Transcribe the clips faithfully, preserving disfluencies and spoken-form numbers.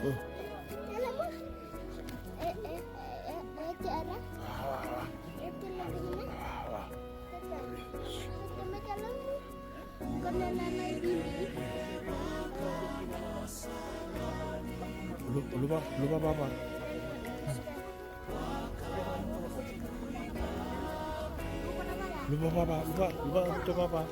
Luva, luva baba. Luva baba, luva, luva to baba.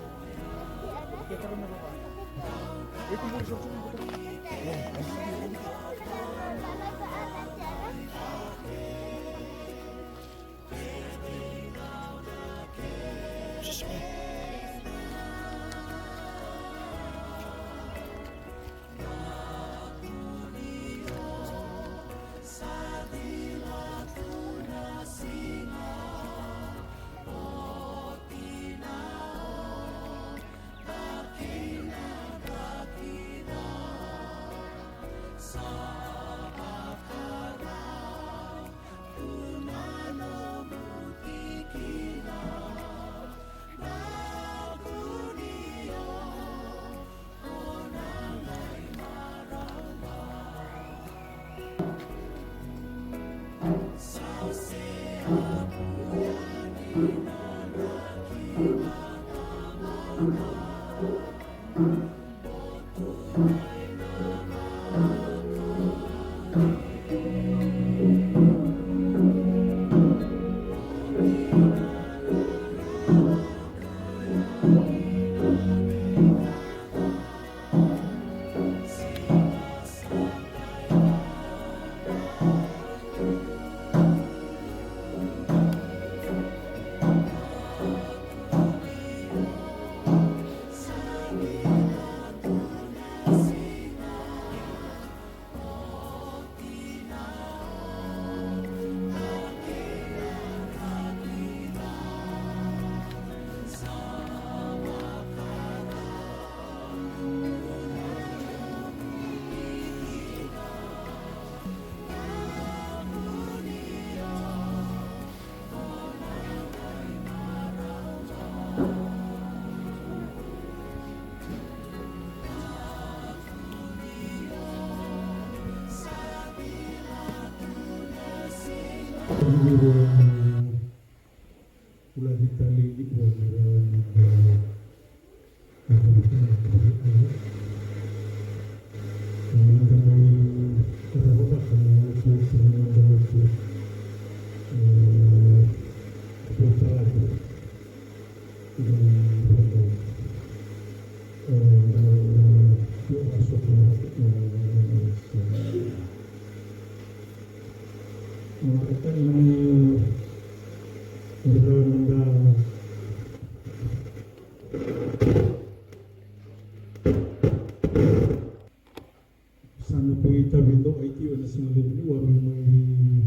Sa na bui tavi dou ai tio ena siga levu ni waru mai.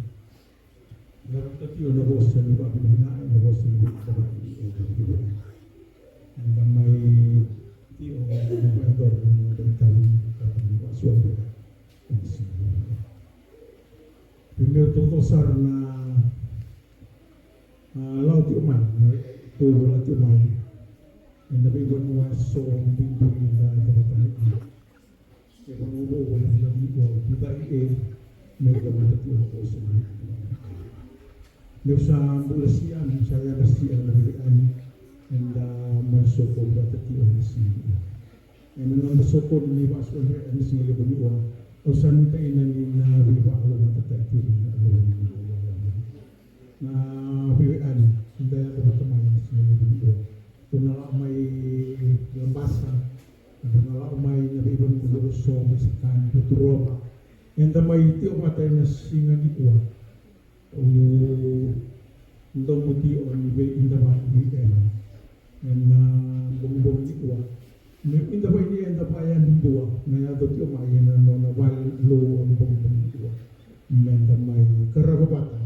Laveta tio na vosa ni vavinavinaka, na vosa ni vavinavinaka. Eda mai tio na vavinavinaka, eda mai tavi na vavinavinaka. Ena siga levu ni waru. Vei meu taucoko sara na, a, lau tiko mai, na tou lau tiko mai. Ena veivanua eso bibi da cakacaka mai. E vanua vou vou na vila ni o Vudai e, meu cakacaka tiko na vosa mai. Meu sa bula sia, meu sa yadra sia na veiani. Eda mai soko vata tiko na siga. Ena noda soko ni vakasoqoni ena siga levu ni o. Au sa nuitaka ni na veivakalougatataki tiko na levu ni o. Na veiwekani, da yaco vata mai ena siga levu ni o. Tou na lako mai Labasa, tou na lako mai na veivanua so mai Sakani, Rotorova. Eda mai tiko vata ena siga ni o. Au domo tiko ni vei eda vata vei ena. Ena bogibogi ni o. Me eda vata ni eda vata yadudua, na yaco tiko mai ena nona vale lou ena bogibogi ni o. Meda mai qarava vata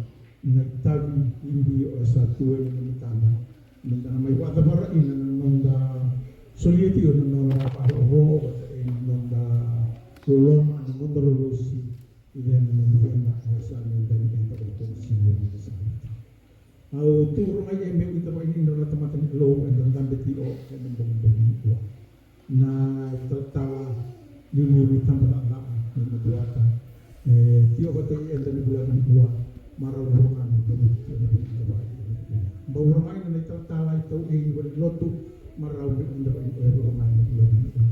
na itavi bibi o sa tu ena matana. Meda na mai vakacavara ina na noda solia tiko na noda vakarokoroko vata ena noda loloma, na noda lolosi. Ia na noda vena e sa meda ni eda o tona sina ni sa. Au tu rogai e meu ita mai ni na tamata ni lou eda dabe tiko ena bogibogi ni o. Na italatala liuliu ni tabacakacaka ni na duata. E tio vata i eda ni vula ni ua, marau vurugani na vuti na vuti na vali. Bau vurugani na italatala i tau e i vali lotu, marau me eda vali e vurugani na vula ni ua.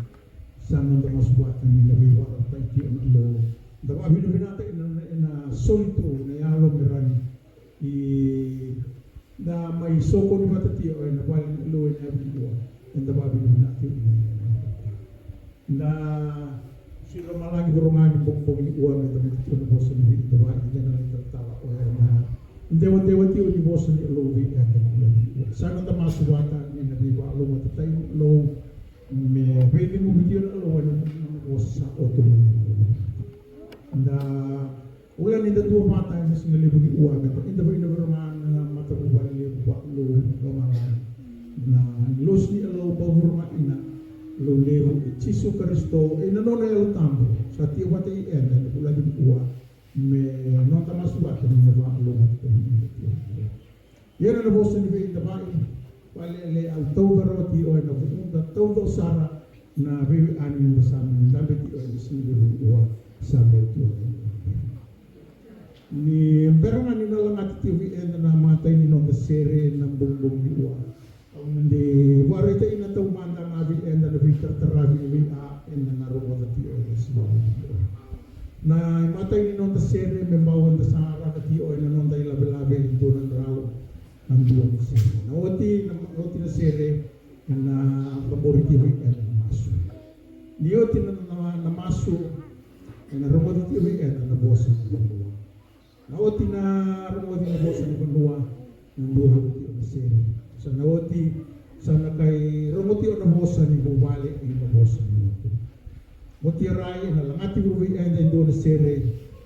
Sa noda masu vata ni na veivakarautaki tio na lo. Da vavinavinata ina na soli tu na yalo me rani. I da mai sokoni vata tio ena vale ni Kalou ena yavu ni ua. Eda vavinavinaka tio ina ena. Da siro malagi vurugani bogibogi ni ua me da mai tio na vosa ni vei da vaka ina na italatala o ena. Dewadewa tio ni vosa ni Kalou vei ena ni ua. Sa na da masu vata ni na veivakalou matatai ni Kalou me veilimuvi tio na Kalou ena vosa sa oto mai. Da Ula ni da dua vata ena siga levu ni ua me da ida vei na vero ga na matavuvale levu vakalou lomalagi. Na losi ni Alou bau vuro ga ina Lou levu i Jisu Karisito ina nona Yalo Tabu sa tio vata i eda ena vula ni ua me noda masu vata ni na vakalou vata ni eda tio. Ia na vosa ni veidavai, vale le au tauca rawa tio ena vukuda tauca sara na veiwekani ni da sa mai dabe tio ena siga levu ni ua sa mai tio. Ni bera ga ni na lagati tio vei eda na matai ni noda sere na bogibogi ni ua. Au na de vakaraitaka na taumada ga vei eda na veitarataravi ni vei a eda na rogoca tio ena siga levu ni ua. Na imatai ni noda sere me bau eda sa raka tio ena noda ilavelave e dua na drau na dua na sere. Na oti na oti na sere ena cabori tio vei eda na masu. Ni oti na, na, na masu ena rogoci tio vei eda na vosa ni vanua. Na oti na rogoci na vosa ni vanua na dua na oti na sere. Sa na oti sa na kai rogoci na vosa ni vuvale i na vosa ni vanua. Oti a rai ena lagati vei eda e dua na sere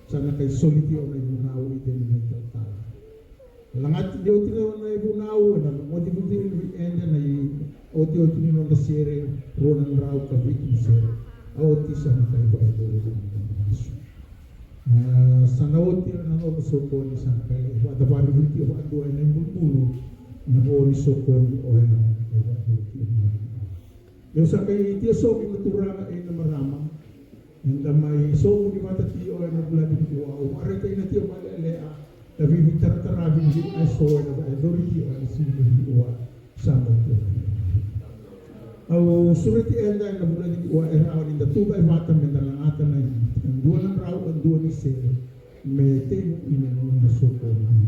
sa na kai soli tio na ivunau i deni na italatala. Lagati ni oti na ivunau ena lagati vei eda na iotioti ni noda sere rua na drau ka vitu na sere. A oti sa na kai vakaivoro na masu. Sa na oti na noda sokoni sa na kai vakavari vei tio vakadua ena ibulubulu na vo ni sokoni o ena kai vakaivoro tio na masu. Meu sa kai tio sobu na turaga e na marama. Eda mai sobu ni vata tio ena vula ni ua au vakaraitaka na tio vale alea na vivi tarataravi ni eso ena vakayacori tio ena siga ni ua sa mai tio. Au sureti eda ena vula ni ua e rawa ni da tuba e vata me da lagata na dua na drau ka dua ni sere me teivu ina nona soko ni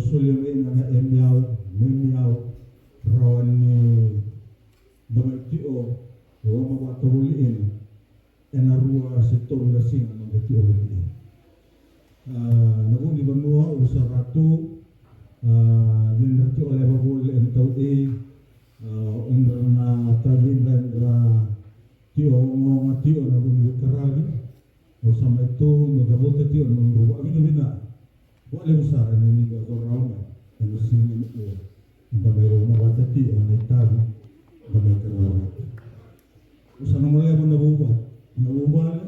Solia mai na na emiau, memiau, rawa ni da mai tio loma vata voli ina ena rua se tolu na siga na noda tio voli ina. A, na vu ni vanua, u sa ratu, a, ni da tio leva voli ena tau e, a, undra na tavi da, da tio, ogaoga tio na vu ni veikaravi. Au sa mai tu meu cavuta tiko na noqu vakavinavinaka vakalevu sara ena noqu cauravou mai ena siga nikua. Eda mai lomavata tiko ena itavi, eda mai cauravou. Au sa na goleva na vuvale, na vuvale.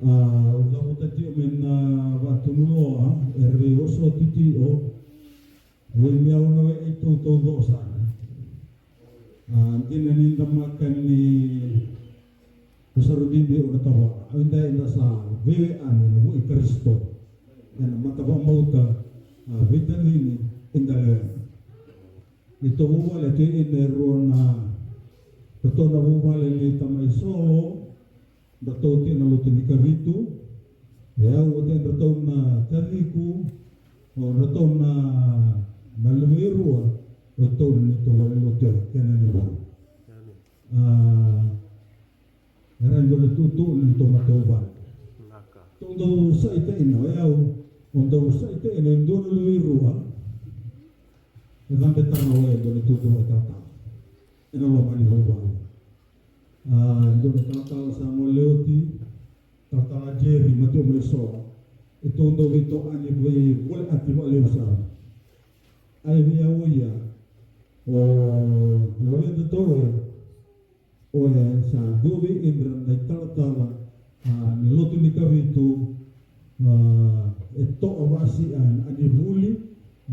A, au cavuta tiko mai na vatunuloa era veivosoti tiko. Vei miau na wei ai taucoko sara. A, dina ni da maka ni, o sa rui bibi o na tavara. Au dai da sa veiwekani na vua i Karisito ena matavakabauta, a, veitacini eda lewena. Ni tou vuvale tiko ina e rua na, ratou na vuvale ni tamai Solo, ratou tiko na lotu ni Kavitu, e au o tei ratou na Kaciku, o ratou na, na luve e rua, o tou na neitou vale lotu e kena ni vale. A, era dua na tutu ni tou matavuvale. Tou dau sa ita ina, o au, o dau sa ita ina e dua na luve e rua, e cabe tara o e dua na tutu e talatala. Ena loma ni vuvale. A, dua na talatala sa gole oti, talatala Jerry, Matiu mai Soa. E tou dau veitoani vei vole ati vakalevu sara. Ai vei au ia, o, o vei datou e, o e sa dua vei idra na italatala, a, ni lotu ni Kavitu, a, e toa vasi a, a ni vuli,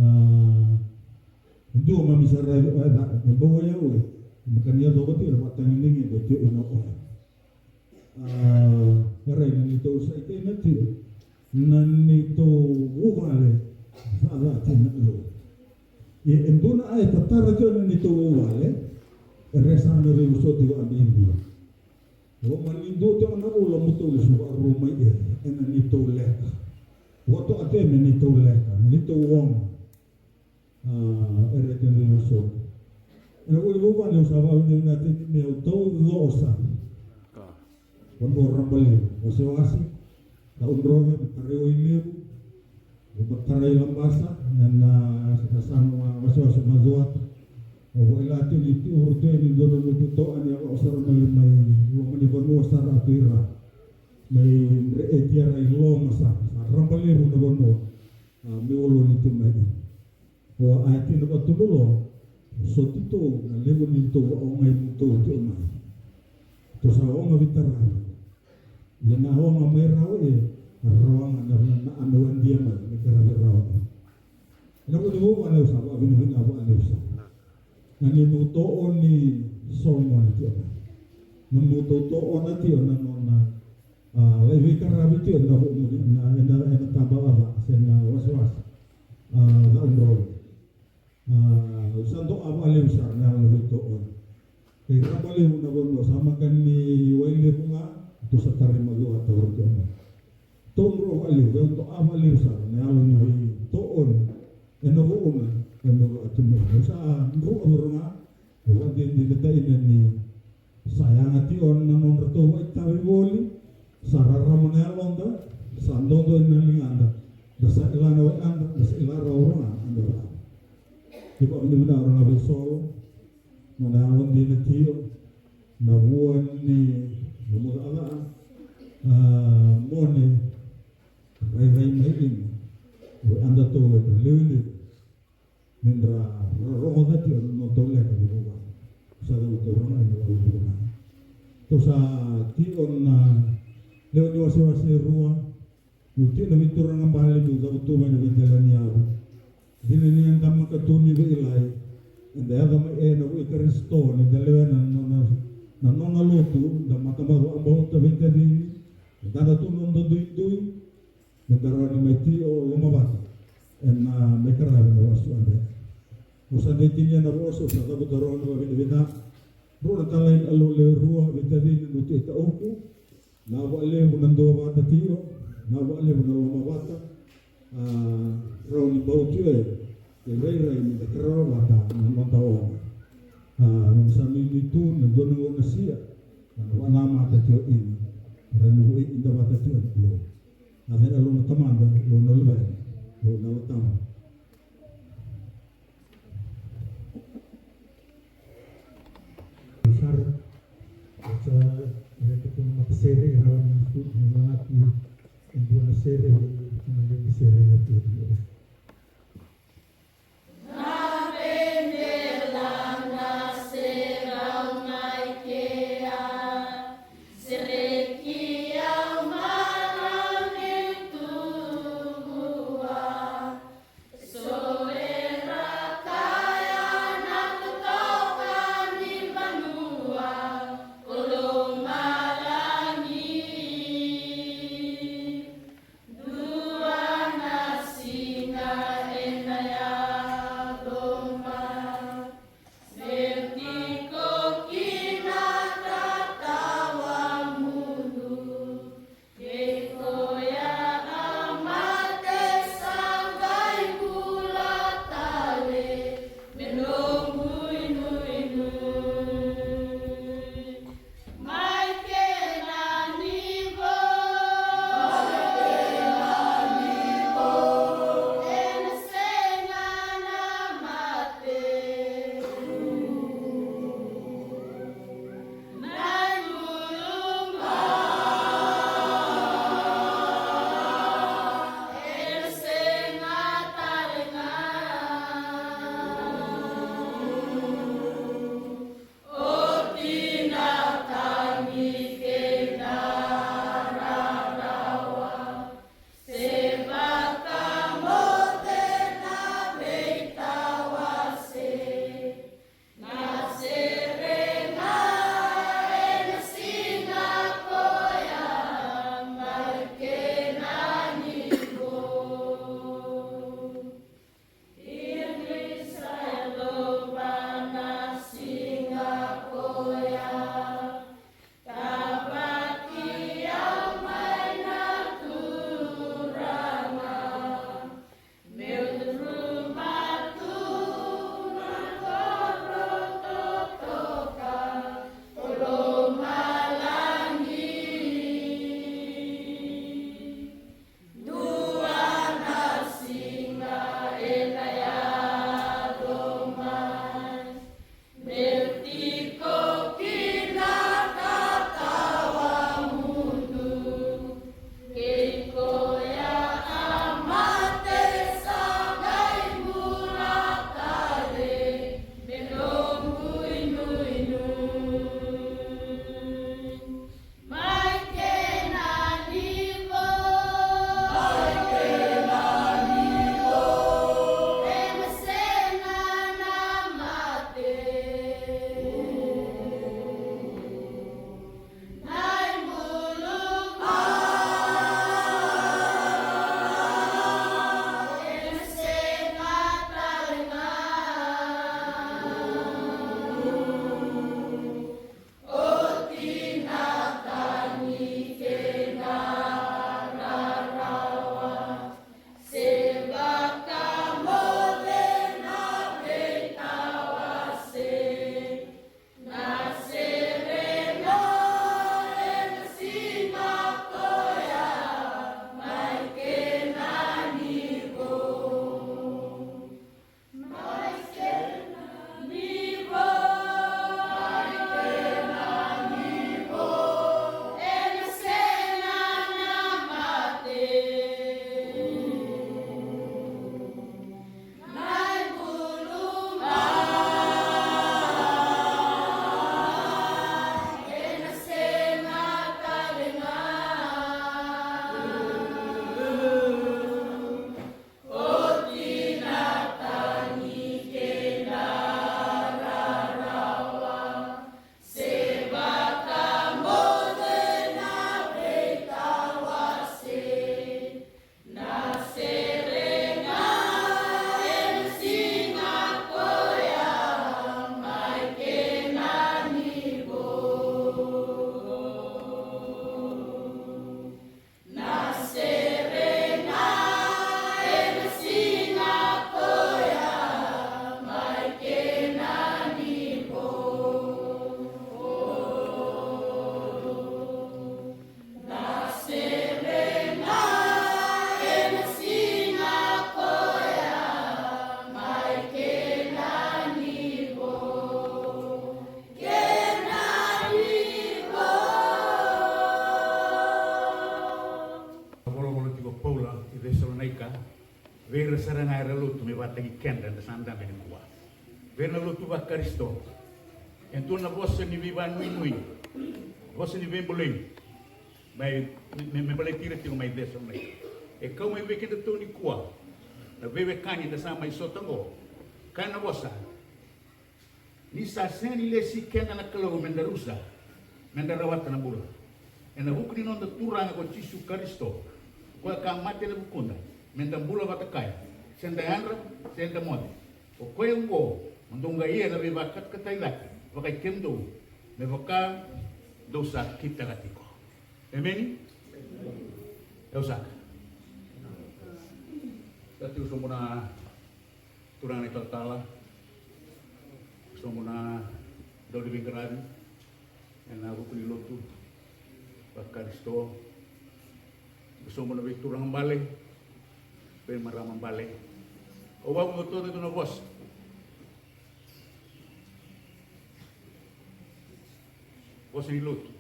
a, dua mami sa rai o e ca, me bau o ia o e, me kania dua vati, e vakatagidigi, e tio ina o e. A, e rai na neitou sa i kei na tio, na neitou vuvale, sa ca tio na lo. Ia e dua na a e tatara tio na neitou vuvale, e resa na vei usoti wa a bibi. Loma ni dua tio na vula mo tou lesu vakarua mai e, ena neitou leka. Vatoa tio me neitou leka, neitou oga. A, e rete ni so. Ena vuli vuvale au sa vakavinavinaka tiko ni meu taucoko sara. Vanua raba levu, wasewase, Cakaudrove, Matarai Wailevu, Matarai Labasa, ena, a, yasana wasewase Macuata. Au vakaila tiko ni tiko voro tu e ni dua na lutu toa ni a lako sara mai, mai loma ni vanua sara a tu i ra. Mai Dre e tia ra i loma sara, sa raba levu na vanua. A, meu lolo ni tu mai. O a e tina vatunuloa, so titou na levu ni tou vaogai mo tou tio mai. Tou sa oga veitaravi. Ia na oga mai rawa e, a rawa ga na, na ame wadia mai, me karavi rawa mai. Ena vuni vou vale au sa vakavinavinaka vakalevu sara. Na neitou tooni Solomoni tio mai. Na neitou toona tio na nona, a, lai veikaravi tio na vou muni, na, ena, ena taba ava, se na wasewase. A, Cakaudrove. A, au sa doa vakalevu sara na yalo na veitooni. Kei raba levu na vanua, sa maka ni Wailevu ga, tou sa tara i Macuata vata tio mai. Tou drua vakalevu, au doa vakalevu sara na yalo ni veitooni. Ena vuuna, ena vuuna tio mai. Au sa drua vata ga, au vakadinadinataka ni sa yaga tio na nodratou vakaitavi voli, sa rarama na yaloda, sa dodo ena ligada, da sa ila na wekada, da sa ila rawa ga na noda. Ivakavinavinaka rawa ga vei Solo, nona yalodina tio, na vua ni nomu cakacaka, a, mo ni rairai mai kina, vei adatou e na liuliu. Ni dra rogoca tio na nodatou leka ni vuvale. Sa cavuta rawa ga ena vuvale. Tou sa tio na lewe ni wasewase e rua. Niu tio na veituraga bale, niu cavutu mai na veidela ni yavu. Dina ni eda maka tu ni veilai. Eda yaco mai ena vua i Karisito, ni da lewena na nona, na nona lotu, da matamaca vakabauta veitacini, eda na tu na noda duidui. Me da rawa ni mai tio lomavata ena, a, mai karavi na Vasu Adre. Au sa dei tinia na vosa, au sa cavuta rawa na vakavinavinaka. Rua na talai ni Alou lewe rua, veitacini, nuti e tauku. Na vakalevu na duavata tio, na vakalevu na lomavata. A, rau ni bau tu e, e rairai ni da qarava vata na noda oga. A, na sa nuinui tu na dua na gauna sia, a, na vanamata tio ini, rau ni vei ida vata tio ni blo. A, vena lo na tamada, lo na luvena, lo na latama. Sara, sa reka tu na matasere, rawa ni tu na lagati e dua na sere, na legi sere na tu. Cesalonaika, vei ira sara ga era lotu me vakataki keda eda sa dabe nikua. Vei ira na lotu vaKarisito, e dua na vosa ni veivanuinui, vosa ni veibolei, mai, me, me baleti ira tiko mai Cesalonaika. E kau mai vei kedatou nikua, na veiwekani eda sa mai sota oqo. Kaya na vosa, ni sa sega ni lesi keda na Kalou meda rusa, meda rawata na bula. Ena vuku ni noda Turaga ko Jisu Karisito, koya ka mate ena vukuda, meda bula vata kaya, se da yadra, se da moce. O koya oqo mo dou qai ia na veivakatakata i cake vakai kemudou, me vaka dou sa kitaka tiko. Emeni? Au saka. Sa tiko sobu na turaga na italatala, sobu na dauniveiqaravi ena vuku ni lotu vaKarisito, sobu na veituraga bale, veimarama bale. Au vakabauta tiko na vosa, vosa ni lotu.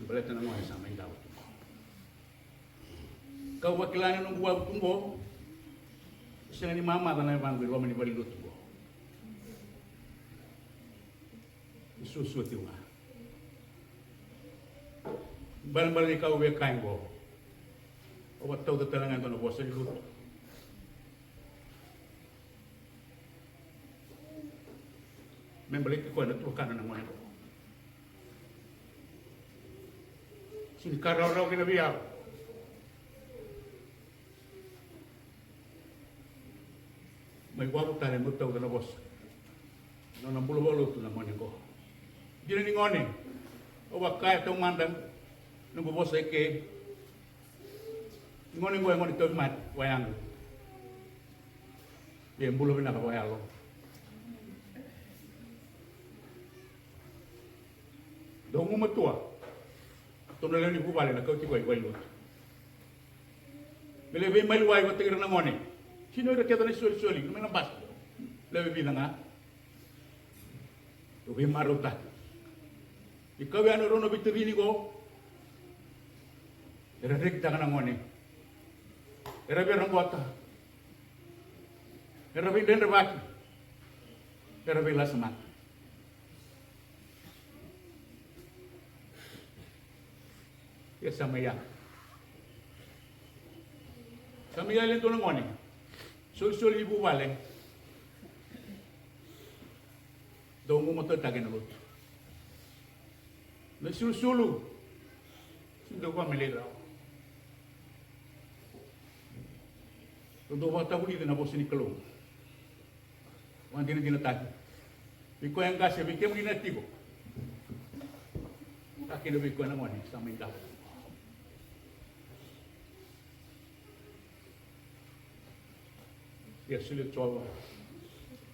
E baleta na gone sa mai davo tu. Kau vakila na noqu wavu tu qo, sega ni mamaca na yavaqu i loma ni valenilotu qo. E suasua tiko ga. Balebale ni kau via kaya qo, au vakatauca tale ga e dua na vosa ni lotu me baleti koya na tuakana na gone qo. Sega ni ka rawarawa kina vei au. Mai wavu tale meu tauca na vosa. Nona bula vakalotu na gone qo. Dina ni gone, au vakaya taumada noqu vosa eke. Ni gone qo e gone tauvimate vakayalo. Ia e bula vinaka vakayalo. Dau gumatua. Tou na lewe ni vuvale na kauti koya i valenilotu. Me lai veimaliwai vata kei ira na gone. Sega ni o ira kece na isolisoli, na mai na basi. Lewe vica ga. Dau veimarautaki. Ni kau yani o rau na veitacini qo. Era rekitaka na gone. Era veiroqota. Era veidredrevaki. Era veilasamaka. Ia sa mai yali. Sa mai yali e dua na gone. Solisoli ni vuvale. Dau gumatuataki ena lotu. Na sulusulu. Sega ni dau vakamelei rawa. Dau dau vakatavulica na vosa ni Kalou. Vakadinadinataki. Vei koya e qase, vei kemuni na tiko. Ka kina vei koya na gone sa mai davo. Ia solia o Jiova.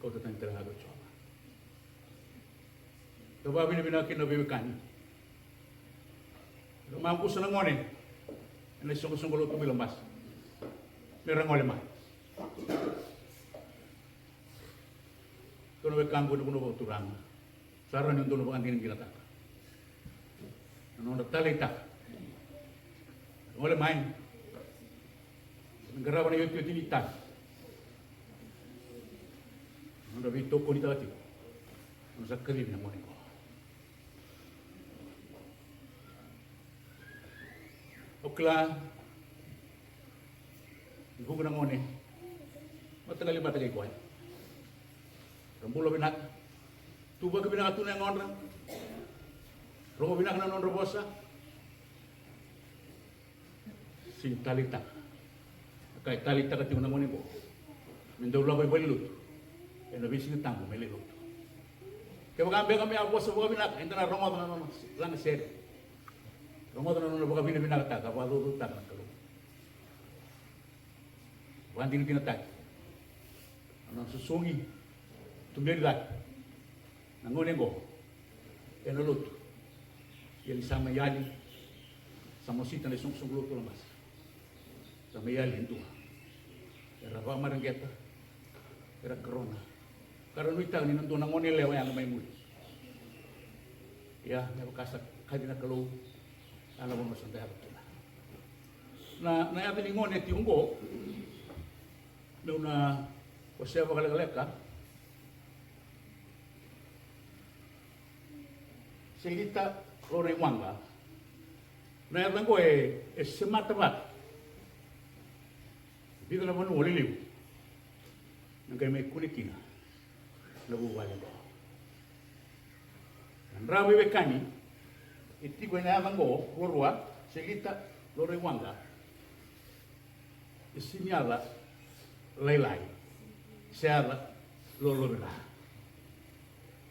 Kauta tani tale ga vei Jiova. Dau vakavinavinaka kina na veiwekani. Dau maqusa na gone ena isoqosoqo lotu mai Labasa. Me ra gole mai. Dua na wekaqu ena vanua vakaturaga. Sa rawa ni dua na vakadinadinataka na nodra taleitaka. Gole mai. Qarava na iotioti ni tagi. Nodra veitokonitaka tiko. Nodra sa kacivi na gone qo. Au kila ni vuqa na gone mataqali vata kei koya. Ra bula vinaka. Tuvaki vinaka tu na yagodra. Rogo vinaka na nodra vosa. Sega ni taleitaka. Na ka e taleitaka tiko na gone qo, me dau lako i valenilotu ena veisiga Tabu me lai lotu. Kevaka beka me a vosa vakavinaka, eda na rogoca na nona lagasere. Rogoca na nona vakavinavinakataka, vakacaucautaka na Kalou. Vakadinadinataki na nona susugi, tuberi cake na gone qo ena lotu. Ia ni sa mai yali, sa mosita na isoqosoqo lotu Labasa. Sa mai yali e dua era vakamareqeta, era karona, ka ra nuitaka ni na dua na gone yalewa yaga mai muri. Ia me vaka sa kaci na Kalou, a na vanua sa da yaco kina. Na, na yaca ni gone e tiko oqo, meu na wasea vakalekaleka. Selita Loraiwaqa. Na yaca oqo e, e semata vata vica na vanua lelevu me qai mai kune kina na vuvale oqo. Na dra veiwekani e tiko ena yaca oqo, ruarua, Selita Loraiwaqa. E sini yaca lailai se yaca lolovira.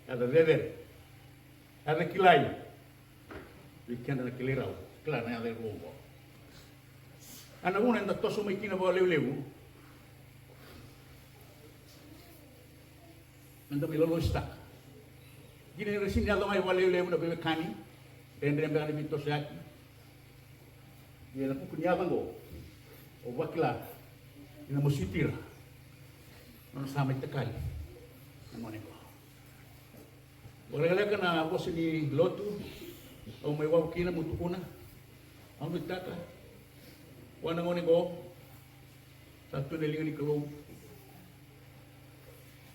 Yaca cecere, yaca kilai. Vei keda na kilai rau, kila na yaca e rua oqo. A na vuna eda toso mai kina vakalevulevu, eda mai lolositaka. Kina ni ra sini yaco mai vakalevulevu na veiwekani, dredre beka na veitosoyaki. Ia na vuku ni yaca oqo, o vakila ni na masuti ira na nona sa mai takali na gone oqo. Vakalekaleka na vosa ni lotu, au mai wavu kina mo tukuna. Au nuitaka vua na gone oqo, sa tu ena liga ni Kalou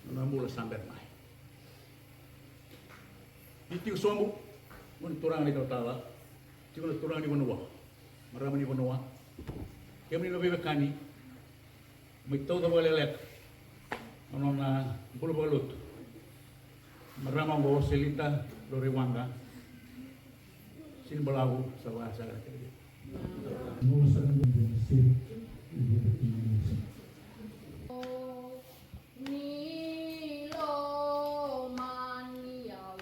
na nona bula sa bera mai. Ni tiko sobu, gone turaga na italatala, tiko na turaga ni vanua, marama ni vanua, kemuni na veiwekani, mai tauca vakalekaleka na nona bula vakalotu. Marama oqo Selita Loraiwaqa, sini balavu sa vakasaka na kena. Ni lomani au,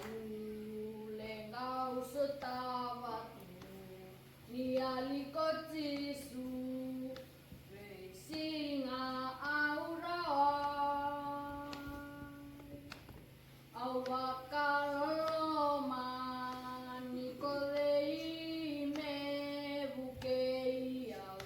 leqau sotava tu. Ni yali ko Jisu, veisiga au rawai. Au vakaloloma ni ko cei me vukei au.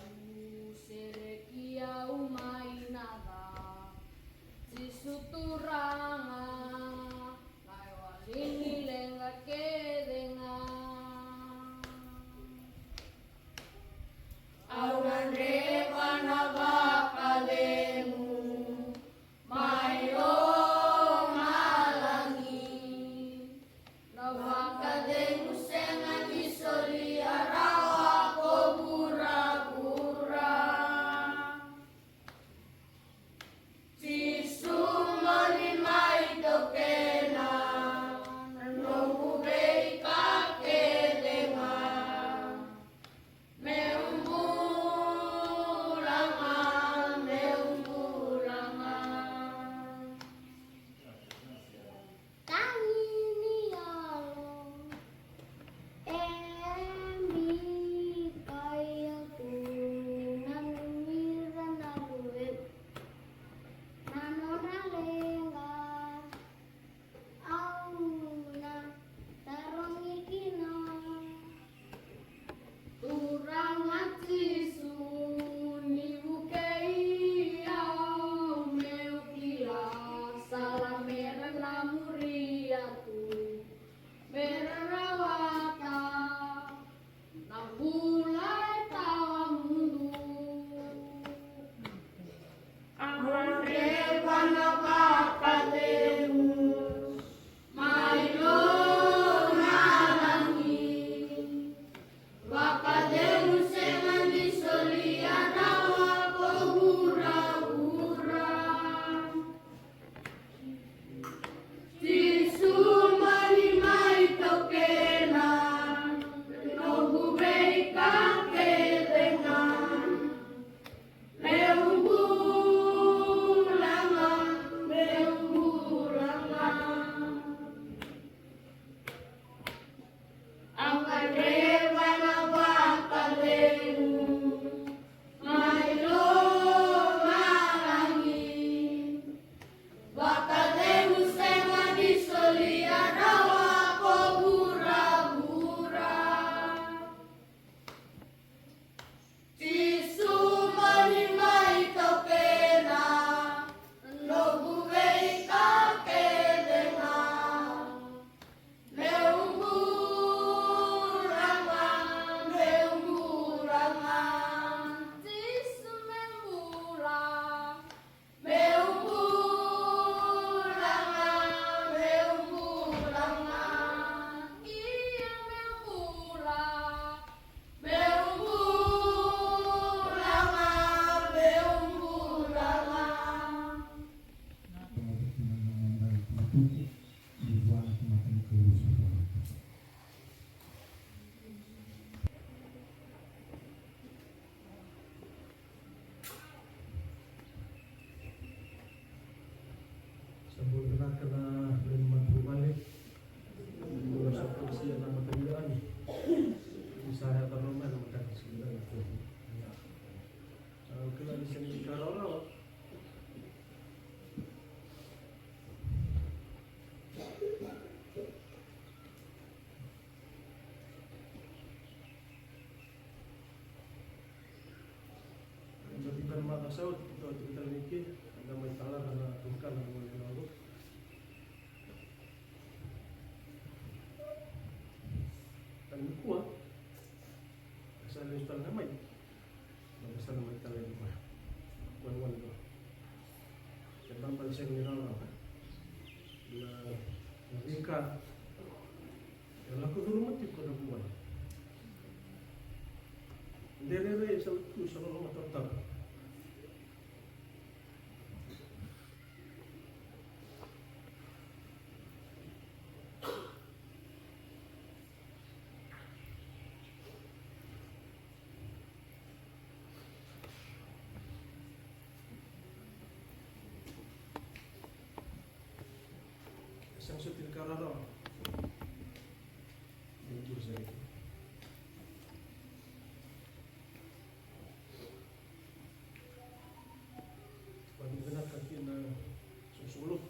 Kana leni matavuvale. Sa tosia na matavuvale. Sa yaco mai na mataka. Au kila ni sega ni ka rawarawa. Eda tiko na macawa sa oti, eda tiko tale mai ke, eda mai talara na tukana na gone na gone. Tale nikua, sa lesu tale ga mai. Eda sa na mai tale nikua. Gone gone nikua. Ke baba sega ni rawa. Na, na veika. E lako curuma tiko na vuvale. De rairai e sa tu sa loloma tautauvata. Sega soti ni ka rarawa. Vakavinaka kina soqosoqo lotu.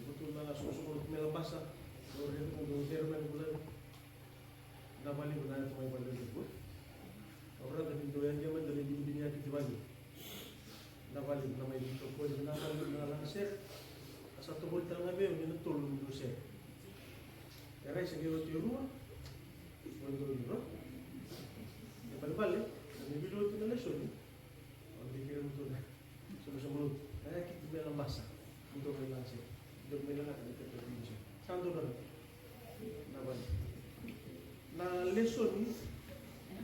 Vakavinaka soqosoqo lotu mai Labasa. Dou rere, dou rere mai Bulani. Na vale na yaco mai vale na vale. Au raica ni dou yadia mai dou lai binibini yaki ti vale. Na vale na mai tokoni na vale na laga sere. A sa tovolei tale ga vei au ni na tolu ni dou sere. E rai se qai oti e rua. Oti e rua. E balebale, na veiwili oti na lesoni. Au dei kere mutu na. Soqosoqo lotu. Na yaki ti mai Labasa. Mutu mai laga sere. Dou mai laga ka ni kata ni sere. Sa dou na. Na vale. Na lesoni,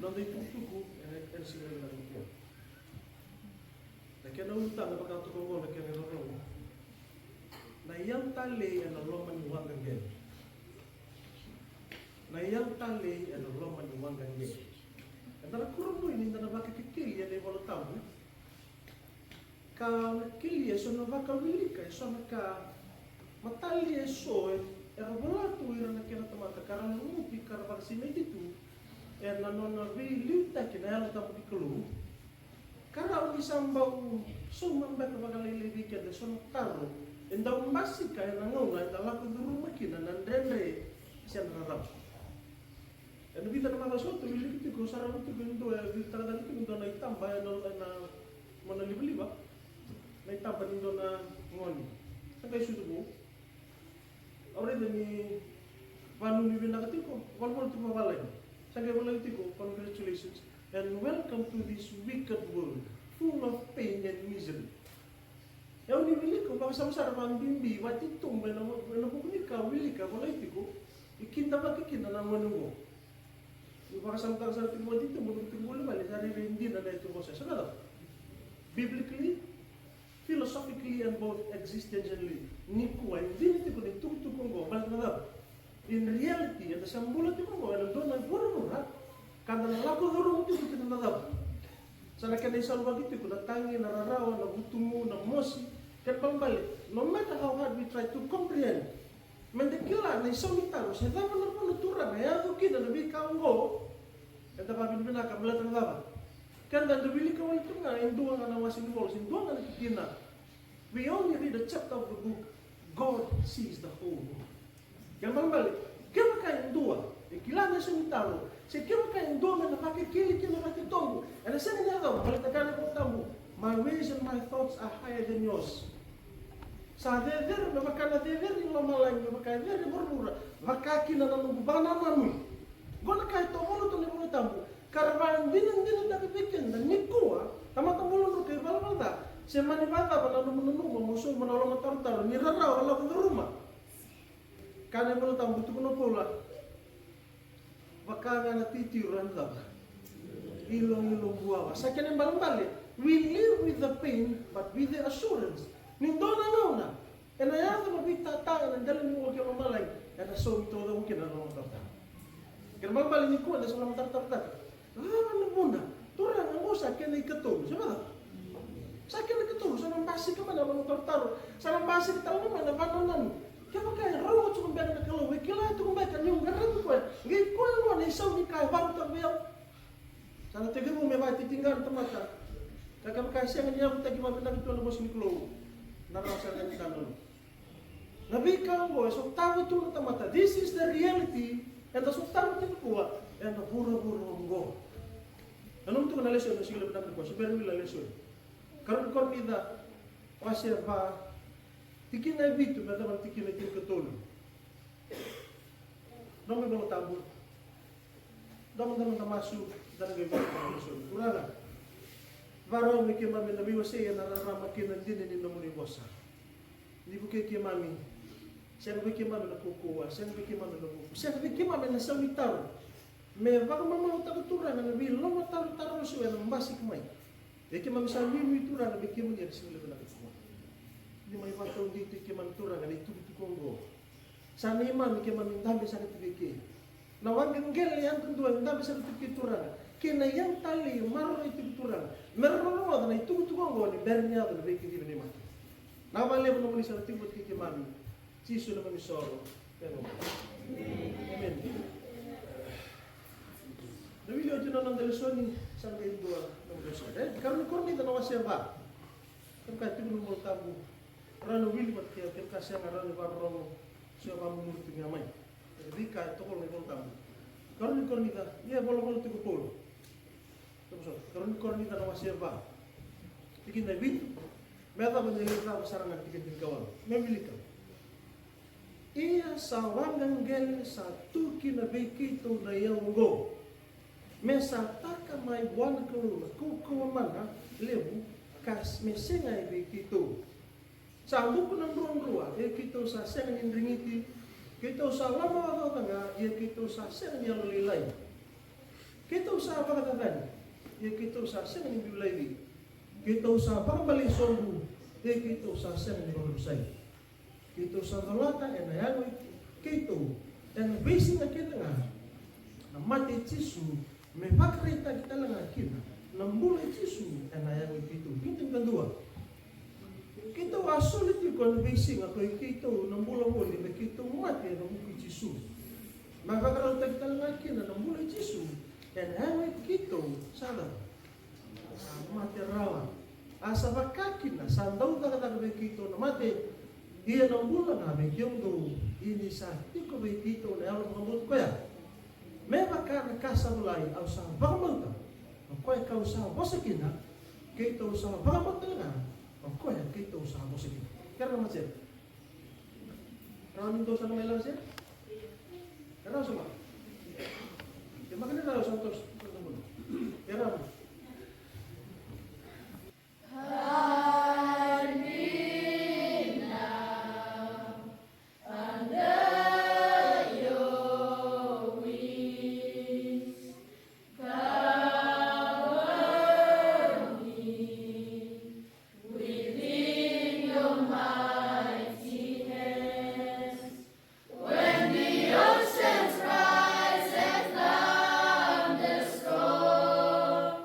noda itukutuku, ena, ena siga ni Vakaraubuka. Na kena ulutaga vakatoka oqo na kena irorogo. Na iyau talei ena loma ni waqa qele. Na iyau talei ena loma ni waqa qele. Eda na kurabui ni da na vakakekeli ena iVola Tabu. Ka na keli eso na vakawilika, eso na ka matali eso e, era vola tu ira na kena tamata, ka ra lumuti, ka ra vakasinaiti tu ena nona veiliutaki na Yalo Tabu ni Kalou. Ka rawa ni sa bau sauma beka vakalailai vei keda eso na taro e dau basika ena gauna eda lako curuma kina na dredre se na rarawa. Ena vica na macawa sa oti, au wilika tiko, au sarava tiko e dua, e vica tale tiko e dua na itaba ena, ena monalivaliva. Na itaba ni dua na gone. Sa qai sucu vou. Au raica ni vanuinui vinaka tiko, valavala tiko vavalagi. Sa qai volai tiko, "Congratulations and welcome to this wicked world, full of pain and misery." Au ni wilika, au vakasama sara vakabibi, vakatitobu ena, ena vuku ni ka au wilika, volai tiko, e kidavaki kina na gone oqo. Au vakasamataka sara tiko vakatitobu, au tiko voli vale, sa rairai dina na itukutuku sa, sa na cava? Biblically, philosophically, and both existentially. Nikua, e dina tiko na itukutuku oqo, baleta na cava? In reality, eda sa bula tiko qo ena dua na vuravura ka da na lako curuma tiko kina na cava? Sa na kena isaluvaki tiko na tagi, na rarawa, na vutugu, na mosi. Kena ibalebale, no matter how hard we try to comprehend, me da kila na isaunitaro se cava na vuna Turaga e yaco kina na veika oqo, eda vakavinavinaka baleta na cava? Keda da wilika wale tu ga e dua ga na wase ni vola se dua ga na tikina. We only read a chapter of the book. God sees the whole book. Kena ibalebale, kevaka e dua e kila na isaunitaro, se kevaka e dua me na vakekeli kina vakatitobu, ena sega ni yacova, baleta kaya na iVola Tabu, "My ways and my thoughts are higher than yours." Sa cecere me vaka na cecere ni lomalagi, me vaka e cecere vuravura, vaka kina na noqu vakanananu. Qo na ka e tovolea tu na iVola Tabu, ka ra vakadinadinataka vei keda nikua, tamata bula dru kei valavala ca, se mani vakacava na nomu nanuma mo sauma na lomatarotaro ni rarawa lako curuma. Kaya na iVola Tabu, tukuna o Paula, vaka ga na titiro ena cava? Iloilo buawa. Sa kena ibalebale, we live with the pain but with the assurance ni dua na gauna ena yaco na veitata ena dela ni bula kei lomalagi, ena saumi taucoko kina na lomatarotaro. Kena ibalebale nikua eda sa lomatarotaro. Cava na vuna? Turaga, qo sa kena ikatolu, se vacava? Sa kena ikatolu, sa na basika mai na lomatarotaro, sa na basika tale ga mai na vakanananu. Kevaka e rogo tiko beka na Kalou, e kila tiko beka niu qaravi koya, qai koya gona e sau ni ka e vakarautaka vei au. Sa na tekivu me vakatitiqa na tamata. Ka kevaka e sega ni yavutaki vakavinaka tu na vosa ni Kalou, na rawa sara ga ni ka na Na veika oqo e sotava tu na tamata. This is the reality. Eda sotava tu nikua ena vuravura oqo. Na nomu tuku na lesoni, na siga levu na nikua, se bera ni wili na lesoni. Karua ni Korinica, wase va, tikina e vitu me yacova na tikina e tinikatolu. Nomu iVola Tabu. Da mada mada masu, da na qai vaka na lesoni. Turaga, vakarau me keimami na veiwasei ena rarama kei na dina ni nomuni vosa. Ni vukei keimami, sega vei keimami na kaukauwa, sega vei keimami na vuku, sega vei keimami na sau ni taro. Me vakamamautaka Turaga na veilomatarotaro eso ena basika mai. Vei keimami sa nuinui Turaga vei kemuni ena siga levu na nikua. Ni mai vakataudeitaki keimami Turaga na itukutuku oqo. Sa neimami keimami dabe saka tiko eke. Na waqa qele yadudua e dabe saka tiko eke Turaga. Kei na iyau talei e maroroi tiko Turaga. Me ra rogoca na itukutuku oqo ni bera ni yaco na veikacivi ni mate. Na vakalevu nomuni sa na tiko vata kei keimami. Jisu na neimami isoro. Emeni. Na wili oti na noda lesoni, sa qai dua na noda lesoni. E, Karua ni Korinica na wase va. Kevaka e tiko na iVola Tabu, rawa ni wili vata kei au, kevaka sega, rawa ni vakarorogo, se vakamumuri tu ga mai. E veika e tokolo na iVola Tabu. Karua ni Korinica, ia e volavola tiko o Paula. Karua ni Korinica na wase va, tikina e vitu me yacova ni lai cava sara ga na tikina e tinikawalu. Me wilika. Ia sa waqa qele sa tu kina vei keitou na iyau oqo, me sa taka mai vua na Kalou na kaukauwa mana levu, ka s-, me sega e vei keitou. Sa buku na druadrua, ia keitou sa sega ni drigiti. Keitou sa lomaocaoca ga, ia keitou sa sega ni yalolailai. Keitou sa vakacacani, ia keitou sa sega ni biu laivi. Keitou sa vakabale sobu, ia keitou sa sega ni vakarusai. Keitou sa colata ena yago i keitou ena veisiga kece ga na mate i Jisu, me vakaraitaki tale ga kina na bula i Jisu ena yago i keitou. Tikina e tinikadua. Keitou a soli tiko ena veisiga ko i keitou na bula voli me keitou mate ena vuku i Jisu, me vakarautaki tale ga kina na bula i Jisu ena yago i keitou. Sa cava? Sa mate rawa. A sa vaka kina sa dau cakacaka vei keitou na mate, ia na bula ga vei kemudou, ia ni sa tiko vei keitou na Yalo Vakabauta koya. Me vaka na ka sa volai, au sa vakabauta, o koya kau sa vosa kina, keitou sa vakabauta tale ga, o koya keitou sa vosa kina. Kera na matasere. Rawa ni dou sa na mai lako sere? E rawa sa ma? E maka ni rawa sa tos. E rawa. Hide me now under your wings. Cover me within your mighty hands. When the oceans rise and thunders roar,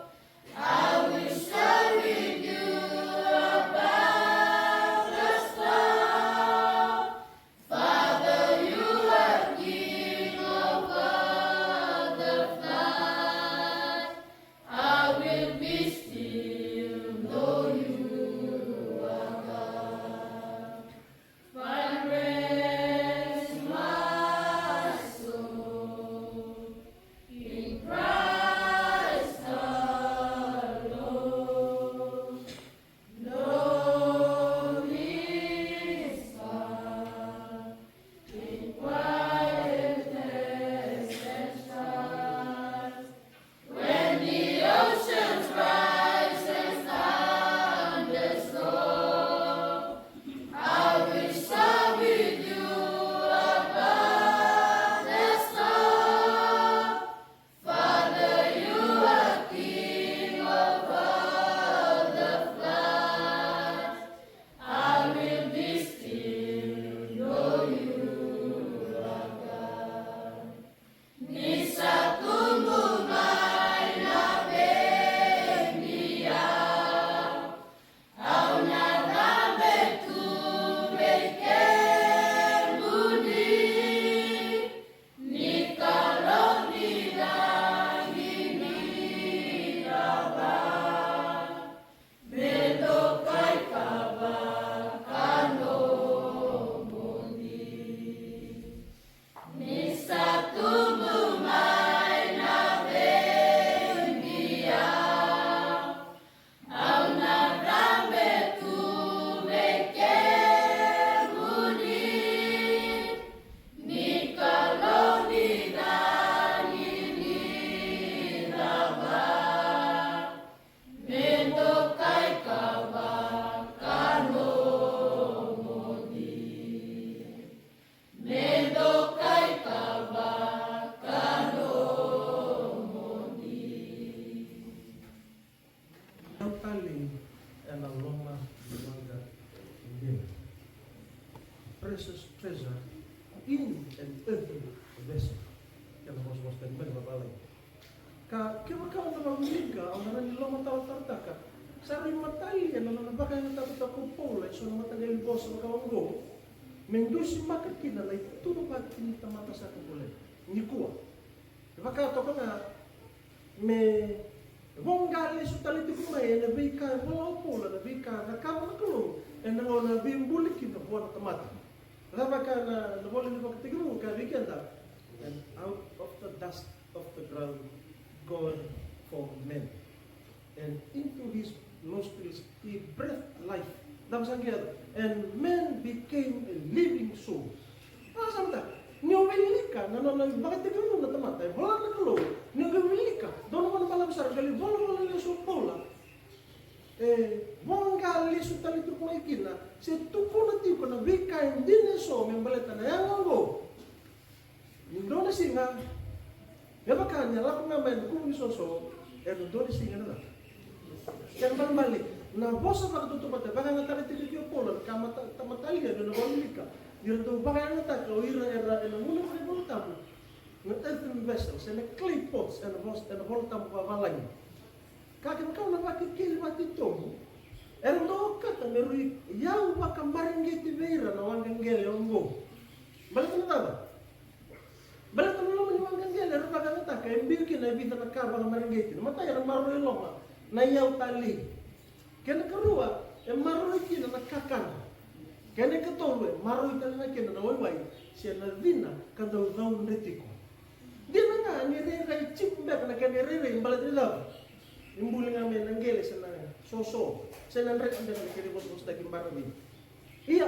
Ena loma ni waqa qele. Precious treasure in an earthen vessel. Kena vosavosa tani mai vavalagi. Ka kevaka o na wilika, o na rawa ni lomatarotarotaka. Sa rui matali ena nona vakayagataka ko Paula eso na mataqali vosa vaka oqo. Me dusimaka kina na ituvaki ni tamata sa ka bole. Nikua. Vaka toka ga me voqa lesu tale tiko mai ena veika e vola o Paula, na veika e cakava na Kalou ena gauna a veibuli kina vua na tamata. Cava ka na, na vola ni Vakatekivu ka vei keda? And out of the dust of the ground God formed man, and into his nostrils he breathed life. Cava sa qai yaco? And man became a living soul. Vakasamataka, ni o wilika na nona ivakatekivu na tamata, e vola na Kalou, ni o wilika, dua na gauna balavu sara, qai volavola lesu o Paula. E voqa lesu tale tiko mai kina, se tukuna tiko na veika e dina eso me baleta na yago oqo. Ni dua na siga, me vaka ni a lako ga mai na kuvu ni soso, ena dua na siga na cava? Kena ibalebale, na vosa vakatautauvata e vakayagataka tiko kei Paula, ka mata, ta matalia, ena wilika, ni ra dau vakayagataka o ira era ena gauna vakaivolatabu na earthen vessels, ena clay pots, ena vosa, ena Vola Tabu vavalagi. Ka kevaka o na vakekeli vakatitobu, era dau okata me rui yau vakamareqeti vei ira na waqa qele oqo. Baleta na cava? Baleta na loma ni waqa qele era vakayagataka e biu kina e vica na ka vakamareqeti. Na imatai era maroroi e loma na iyau talei. Kena ikarua e maroroi kina na kakana. Kena ikatolu e maroroi tale ga kina na waiwai se na cina ka dau caudre tiko. Dina ga ni rairai jipu beka na kena irairai baleta ni cava? Ni buli ga mai na qele se na soso se na dreta beka na kena ivosavosataki baravi. Ia,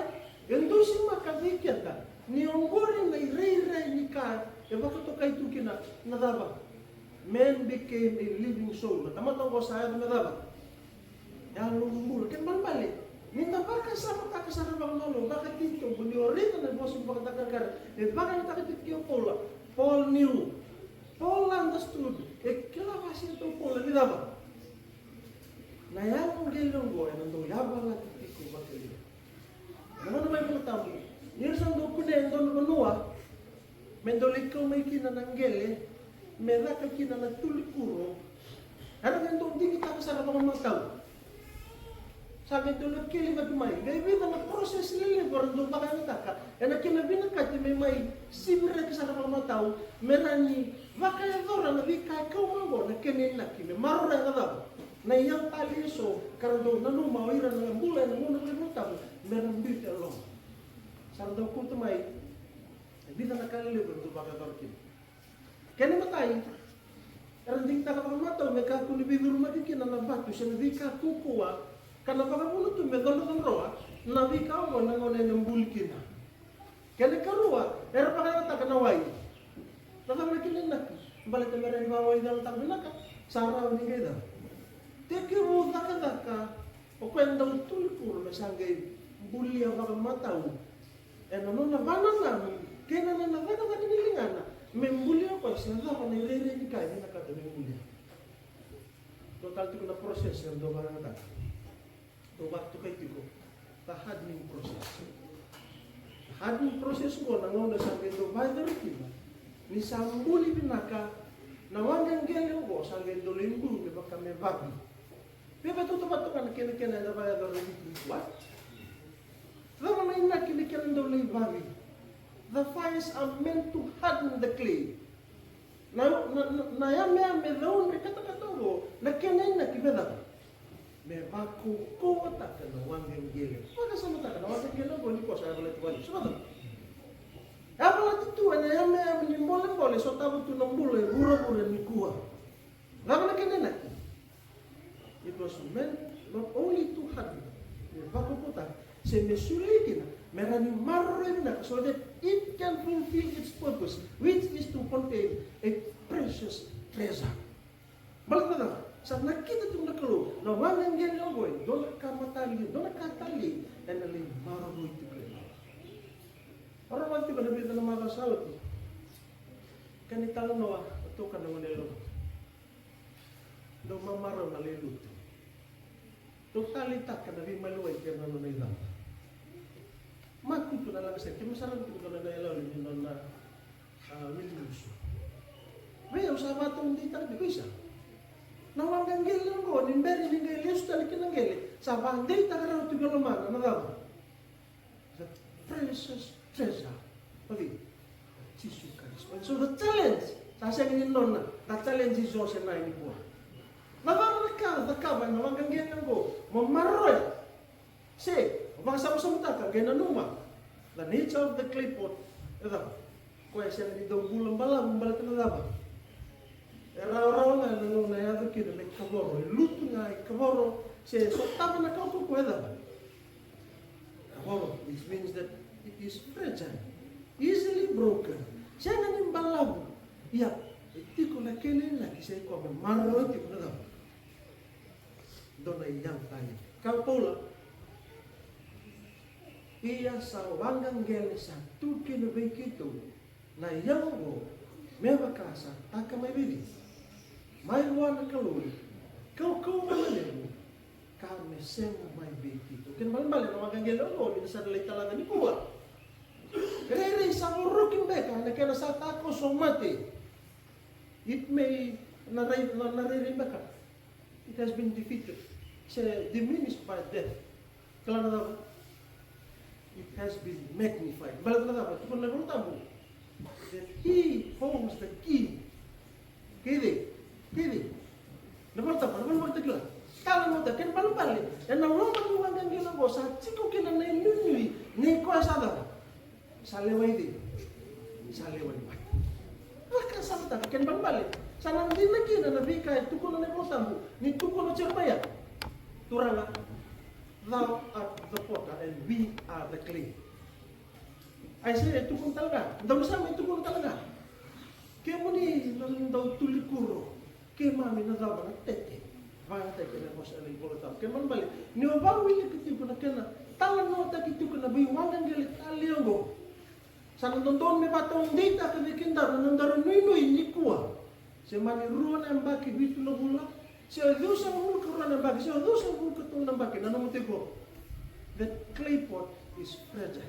e dusimaka vei keda ni oqori na irairai ni ka e vakatokai tu kina na cava? Man became a living soul. Na tamata oqo sa yaco me cava? Yalo bula. Kena ibalebale, ni da vakasamataka sara vakamalua, vakatitobu, ni o raica na vosa ni Vakatakarakara e vakayagataka tiko kei Paula. Paul knew. Paul understood. E kila vakasinaita o Paula ni cava? Na yago qele oqo ena dau yavalati tiko vakalevu. Na gauna mai Vola Tabu, ni ra sa dau kunea e dua na vanua me dau lai kau mai kina na qele, me caka kina na tulikuro. Era qai dau digitaka sara vakamatau. Sa qai dau lai kelivaki mai. Qai vica na process lelevu era dau vakayagataka ena kena vinakati me mai siviraki sara vakamatau, me rawa ni vakayacora na veika e kau mai oqo, na kena inaki me maroroya na cava? Na iyau talei eso ka ra dau nanuma o ira na bula ena gauna vakaivolatabu me ra biuta e loma. Sa ra dau kauta mai e vica na ka lelevu era dau vakayacora kina. Kena imatai, era digitaka vakamatau me kakua ni veicurumaki kina na vatu se na veika kaukauwa, ka na vakavuna tu me codrocodroa na veika oqo na gauna ena buli kina. Kena ikarua, era vakayagataka na wai. Na cava na kena inaki? Baleta me rawa ni vakawaicalataka vinaka, sa rawa ni qai cava? Tekivu cakacaka o koya e dau tulikuro me sa qai bulia vakamatau ena nona vakanananu kei na nona cakacaka ni ligana me bulia o koya se cava na irairai ni ka e vinakata me bulia. Dua tale tiko na process era dau vakayagataka. Dau vakatokai tiko the hardening process. The hardening process oqo na gauna sa qai dau vakayacori kina ni sa buli vinaka na waqa qele oqo, sa qai dau lai buli me vaka me vavi. Vei vei tautauvata ga na kenakena eda vakayacora e Viti nikua. Cava na inaki ni kena dau lai vavi? The fires are meant to harden the clay. Na, na, na, na yameyame caudre katakata oqo, na kena inaki me cava? Me vakaukauwataka na waqa qele. Vakasamataka na waqa qele oqo nikua sa yavalati vale. Sa cava? Yavalati tu ena yameyame ni bolebole, sotava tu na bula e vuravura nikua. Cava na kena inaki? It was meant not only to harden, me vakaukauwataka, se me solia kina me rawa ni maroroi vinaka, so that it can fulfill its purpose, which is to contain a precious treasure. Baleta na cava? Sa nakita tu na Kalou na waqa qele oqo e dua na ka matalei, dua na ka talei ena lai maroroi tiko e loma. Au rogoca tiko ena vica na macawa sa oti, kena italanoa na tukana gone yalewa. Dau mamarau na lai lotu. Dou taleitaka na veimaliwai kei na nona icala. Makutu na lagasere, keimami sarava tiko na nona iyaloyalo ni nona, a, wili gusu. Vei au sa vakataudeitaka tiko, isa. Na waqa qele oqo, ni bera ni qai lesu tale ki na qele, sa vakadeitaka rawa tiko e lomana na cava? The precious treasure of it, Jisu Karisito. And so the challenge, sa sega ni nona, the challenge is yours and I nikua. Na cava na ka, na cava na waqa qele oqo, mo maroroya. Se vakasamasamataka, qai nanuma the nature of the clay pot. E cava? Koya e sega ni dau bula balavu baleta na cava? E rawarawa ga na gauna e yaco kina me kavoro, e lutu ga e kavoro, se sotava na kaukauwa e cava? Kavoro, which means that it is fragile, easily broken. Sega ni balavu. Ia, e tiko na kena inaki se koya me maroroi tiko na cava? Dua na iyau tale. Kaya o Paula, ia sa waqa qele sa tu kina vei keitou na iyau oqo, me vaka sa taka mai vei, mai vua na Kalou, kaukauwa vakalevu, ka me sega mai vei keitou. Kena ibalebale na waqa qele oqo ni da sa na lai talaca nikua. Rairai sa voroki beka na kena sa takoso mate. It may, na rai, na, na rairai beka. It has been defeated. Se diminished by death. Kila na cava? It has been magnified. Baleta na cava? Tukuna na iVola Tabu that he holds the key. Kei cei? Kei cei? Na iVola Tabu, na iVola Tabu kila. Kila na cava? Kena ibalebale, ena loma ni waqa qele oqo sa tiko kina na inuinui ni koya sa cava? Sa lewa i cei? Sa lewa i mate. Vakasamataka, kena ibalebale, sa na dina kina na veika e tukuna na iVola Tabu ni tukuna o Jeremaia. Turaga, thou art the potter and we are the clay. Aisea e tukuna tale ga, Daunisame e tukuna tale ga. Kemuni na dau tulikuro, keimami na cava? Na tete. Vakayagataki ena vosa ena iVola Tabu. Kena ibalebale, ni o vakawilika tiko na kena talanoataki tiko na veiwaqa qele tale oqo, sa na dodonu me vakataudeitaka vei kedaru na nodaru nuinui nikua. Se mani rua na yabaki, vitu na vula, se o ciwasagavulu ka rua na yabaki, se o ciwasagavulu ka tolu na yabaki, nanuma tiko. The clay pot is fragile.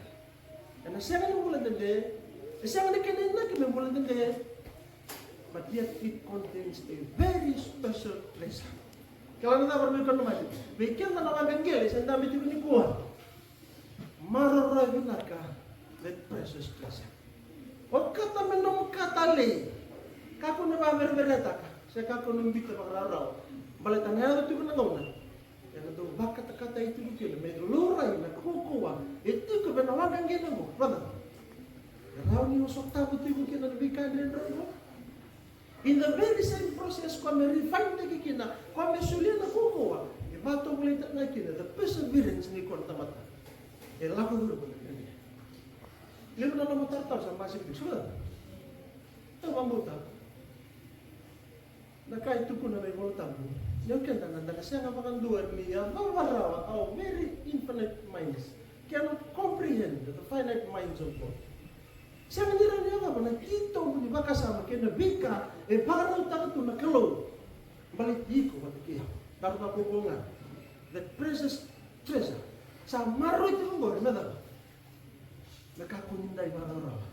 Ena sega ni bula dede, e sega ni kena inaki me bula dede, but yet it contains a very special treasure. Kila na cava, na veiwekani lomani? Vei keda na waqa qele se dabe tiko nikua, maroroya vinaka that precious treasure. Okata me nomu ka talei, kakua ni vakavereveretaka, se kakua ni biuta vakarawarawa. Baleta na yaco tiko na gauna ena dau vakatakatai tiko kina me laurai na kaukauwa e tiko vei na waqa qele oqo, brother. E rawa ni o sotava tiko kina na veika dredre oqo. In the very same process, koya me refine-taki kina, koya me solia na kaukauwa, e vakatovolei tale ga kina the perseverance ni kena tamata. E lako curuma na kena. Levu na nomu taratara sa basika tiko, so. Au vakabauta na ka e tukuna na iVola Tabu, ni o keda na da na sega vakadua ni yacova rawa, our very infinite minds cannot comprehend the finite minds of God. Sega ni rawa ni yacova na titobu ni vakasama kei na veika e vakarautaka tu na Kalou baleti iko vata kei au. Daru na kaukauwa ga. The precious treasure. Sa maroroi tiko oqori me cava? Me kakua ni dai vakarawarawa.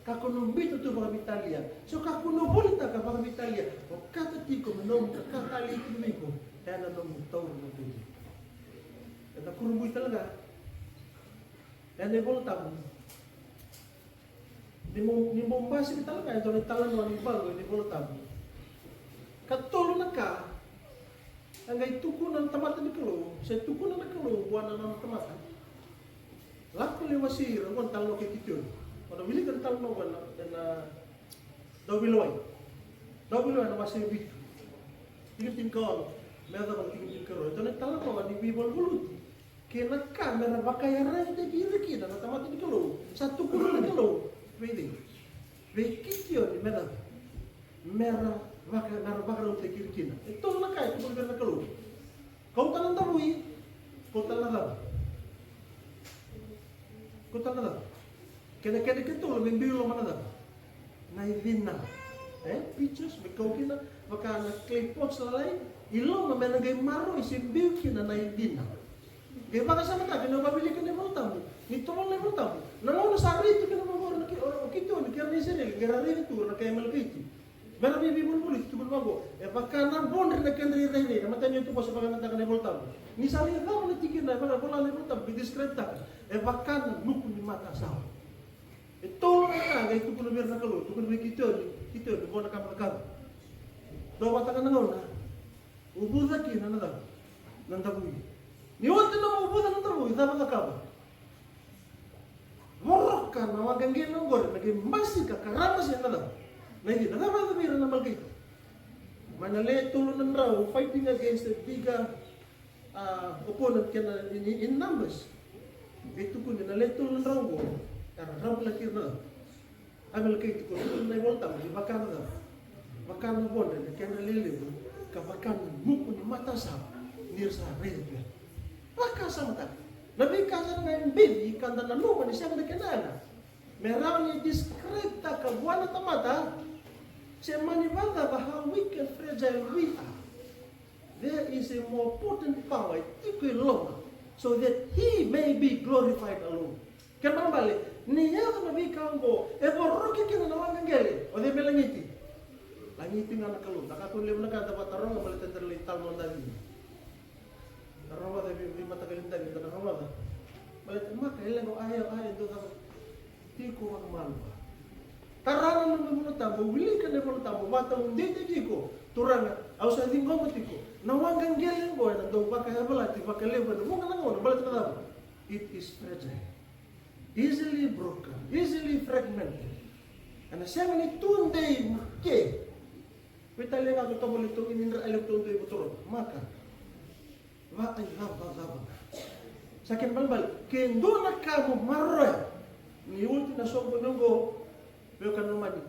Kakua ni biuta tu vakaveitalia. Se kakua ni volitaka vakaveitalia. Okata tiko me nomu ka, ka talei tiko vei iko ena nomu taura na tutu. Eda kurabui tale ga ena iVola Tabu. Ni mo, ni mo basika tale ga e dua na italanoa ni valu ena iVola Tabu. Katolu na ka a qai tukuna na tamata ni Kalou, se tukuna na Kalou vua na nona tamata. Lako lai wasei ira, qo na italanoa kei Kitioni. O na wilika na italanoa qo ena, ena Dauveilawa. Dauveilawa na wase vitu, tikina tinikaono me yacova na tikina tinikarua. E dua na italanoa ni veivaluvaluti kei na ka me ra vakayarayarataki ira kina na tamata ni Kalou. Sa tukuna na Kalou vei cei? Vei Kitioni me cava? Me ra vaka, me ra vakarautaki ira kina. E tolu na ka e tukuna vei ira na Kalou. Kauta na davui, kauta na cava? Kauta na cava? Kena, kena ikatolu me biu loma na cava? Na icina. E? Pitchers, me kau kina vaka na clay pots lalai. I loma me na qai maroroi se biu kina na icina. Qai vakasamataka, kena vakawilika na iVolatabu, ni tovolea na iVolatabu. Na gauna sa rai tu kina vaqori na Ki-, o, o Kitioni kei ira na Isireli, qai ra raica tu na kai Amalekaiti. Me ra veiveivolivoli, tukuna vaqo, e vaka na vodre na kedra irairai, na mataniyauti vosa vakayagataka na iVolatabu. Ni sa lai cava na tikina e vakavola na iVolatabu, qai describe-taka, e vaka na nuku ni matasawa. E tolu na ka qai tukuna vei ira na Kalou, tukuna vei Kitioni, Kitioni, qo na ka mo na cakava. Dua vata ga na gauna, uvuca kina na cava? Na davui. Ni oti na uvuca na davui, cava cakava? Voroka na waqa qele oqori, na qai basika ka raba se na cava? Na icina, cava yaco vei ira na Amalekaiti? Mai na le tolu na drau, fighting against the bigger, uh, opponent kena in, in numbers. Qai tukuni na le tolu na drau oqo, era ravu laki ira na cava? Amalekaiti, ko tukuna na iVolatabu ni vaka na cava? Vaka na vodre na kedra lelevu, ka vaka na nuku ni matasawa ni ra sa raica tu. Vakasamataka. Na veika sara ga e beci ka da nanuma ni sega na kena yaga me rawa ni describe-taka vua na tamata, se mani vakacava, how weak and fragile we are. There is a more potent power e tiko e loma, so that he may be glorified alone. Kena ibalebale, ni yaco na veika oqo, e voroki kina na waqa qele, o cei me lagiti? Lagiti ga na Kalou. Na ka kau levu na ka da vakataroga, baleta da lai talanoa davi. Da rogoca vei, vei mataqali davi, da na rogoca. Baleta maka, e leqa, a, e, a, e dau caka. Tiko vakamalua. Tara na nomu iVolatabu, wilika na iVolatabu, vakataudeitaki iko. Turaga, au sa ciqoma tiko. Na waqa qele oqo ena dau vakayavalati vakalevu ena vuqa na gauna, baleta na cava? It is fragile. Easily broken, easily fragmented. Ena sega ni tudei mai ke. Veitalia ga ko tovolea tu ni dra, a levu tu dei votoro. Maka. Vakaicavacava. Sa kena ibalebale, ke dua na ka mo maroroya ni oti na soqoni oqo, veiwekani lomani,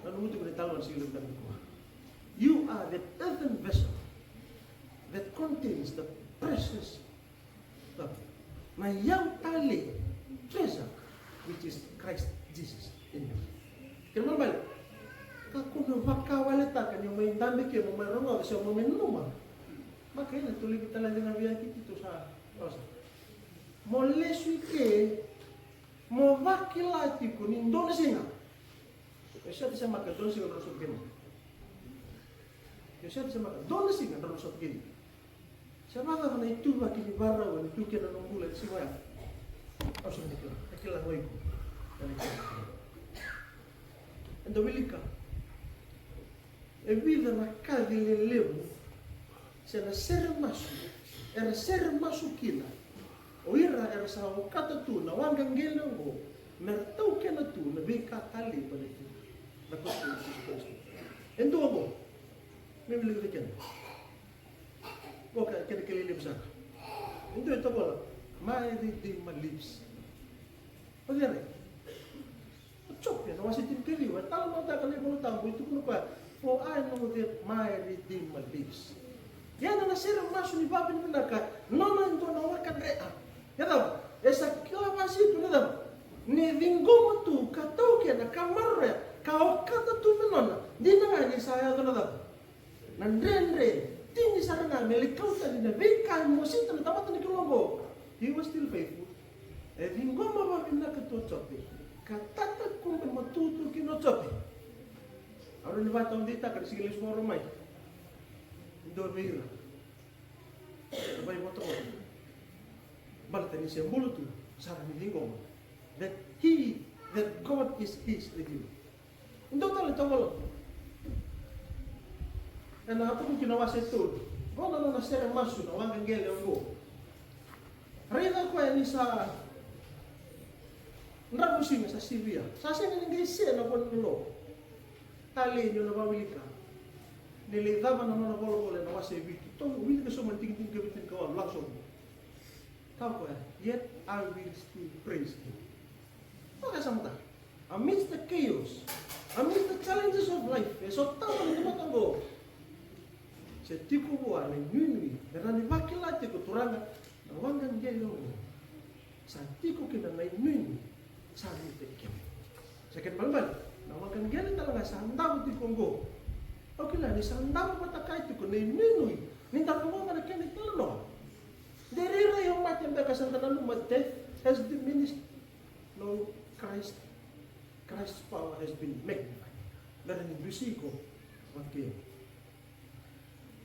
na nomu tiko na italanoa ni siga levu nikua. You are that earthen vessel that contains the precious, the, na iyau talei, treasure, which is Christ Jesus in you. Kena ibalebale, kakua ni vakawaletaka ni o mai dabe ke, mo mai rogoca se mo mai nanuma. Maka, ena tolivi tale ga vei au, keitou sa rosa. Mo lesu i ke, mo vakila tiko ni dua na siga. Io, sa tu se maka, dua na siga drau na sota kina. Io, sa tu se maka, dua na siga drau na sota kina. Sa vakacava na ituvaki ni vakarau e tu kina na nomu bula ena siga oya? Au sa na kila, na kila ga o iko. Eda wilika. E vica na kaci lelevu se na sere masu era sere masu kina o ira era sa okata tu na waqa qele oqo, me ra taukena tu na veika talei baleti na Karisito Jisu Karisito. E dua oqo me wilika vei keda. Oka, kena kilai levu sara. E dua e tovola, "My Redeemer lives." O cei? O Jope, na wase tinikaciwa, e talanoataka na iVolatabu, e tukuna o koya, "For I know that my Redeemer lives." Ia na sere masu ni vakavinavinaka, nona e dua na waka dredre. E cava? E sa kila vakasauri tu na cava? Ni ciqoma tu ka taukena ka maroroya, ka okata tu me nona. Dina ga ni sa yaco na cava? Na dredre, tini sara ga me lai kau tani na veika e mosita na tamata ni Kalou oqo. He was still faithful. E ciqoma vakavinaka tu o Jope, ka tatakube matutu kina o Jope. Au rawa ni vakataudeitaka ni siga lesu vakarau mai, e dua vei ira na vaivotavota, baleta ni se bula tu, sa rawa ni ciqoma that he, that God is his redeemer. Dua tale toka lo. Ena Apokalipsi na wase tolu. Qo na nona sere masu na waqa qele oqo. Raica o koya ni sa dravuisiga, sa sivia. Sa sega ni qai se na vanua lo. Talei ni o na vakawilika. Ni lai cava na nona volavola ena wase vitu. Tou wilika sobu na tikitiki ka vitu ni ka walu, lako sobu. Kaya o koya, "Yet I will still praise him." Vakasamataka. Amidst the chaos, amidst the challenges of life, e sotava na tamata oqo, se tiko vua na inuinui, me rawa ni vakila tiko, "Turaga, na waqa qele oqo sa tiko kina na inuinui sa vei kemuni." Sa kena ibalebale, na waqa qele tale ga sa davo tiko oqo, Au kila ni sa davo vata kaya tiko na inuinui ni da rogoca na kena italanoa. De rairai o mate beka sa da nanuma death has diminished. No, Christ, Christ's power has been magnified. Bera ni dusi iko vata kei au.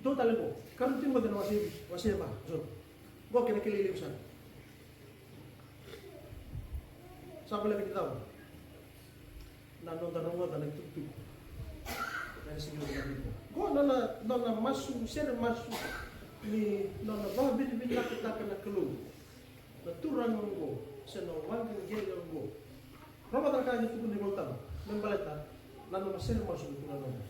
Dua tale qo, Karua ni Timoci na wase, wase va, John. Qo kena kilai levu sara. Sa voleka ni cava? Na noda rogoca na itukutuku. Na siga ni viko. Qo nona, nona masu, sere masu ni nona vakavinavinakataka na Kalou. Na turaga oqo, se na waqa qele oqo. Rogoca na ka e tukuna na iVolatabu me baleta na nona sere masu na turaga oqo.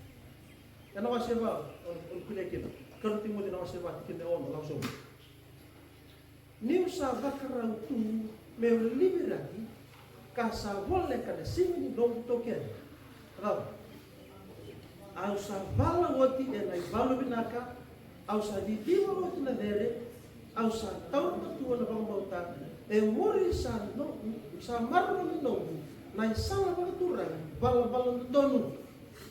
Ena wase va, o, o kulia kina. Karua ni Timoci na wase va, tikina e ono, lako sobu. Niu sa vakarau tu meu liviraki, ka sa voleka na siga ni noqu taukena. Rau. Au sa vala oti ena ivalu vinaka, au sa ciciva oti na cere, au sa taura matua na vakabauta, e muri sa no, sa marau na noqu, na isala vakaturaga, valavala dodonu.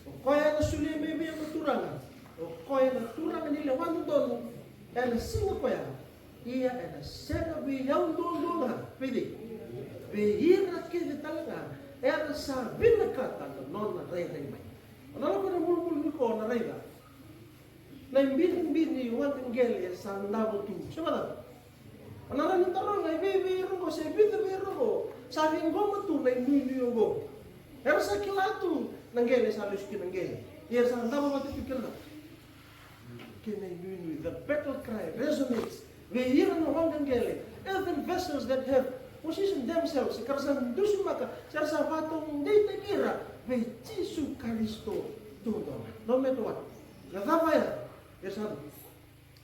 O koya ena solia mai vei au na Turaga, o koya na Turaga ni lewa dodonu, ena siga koya, ia ena sega vei au duadua ga, vei cei? Vei ira kece tale ga era sa vinakata na nona rairai mai. O na lako na bulubulu ni ko na raica. Na ibinibini waqa qele sa davo tu. Se vacava? O na raica na taroga e vei vei ira oqo se vica vei ira oqo sa ciqoma tu na inuinui oqo. Era sa kila tu na qele sa lesu kina na qele. Ia era sa davo vata tu kina. Kena inuinui, the battle cry resonates. Vei ira na waqa qele, earthen vessels that have positioned themselves, ka ra sa dusimaka, se ra sa vakataudeitaki ira vei Jisu Karisito duadua ga. No matter what. Na cava era, era sa,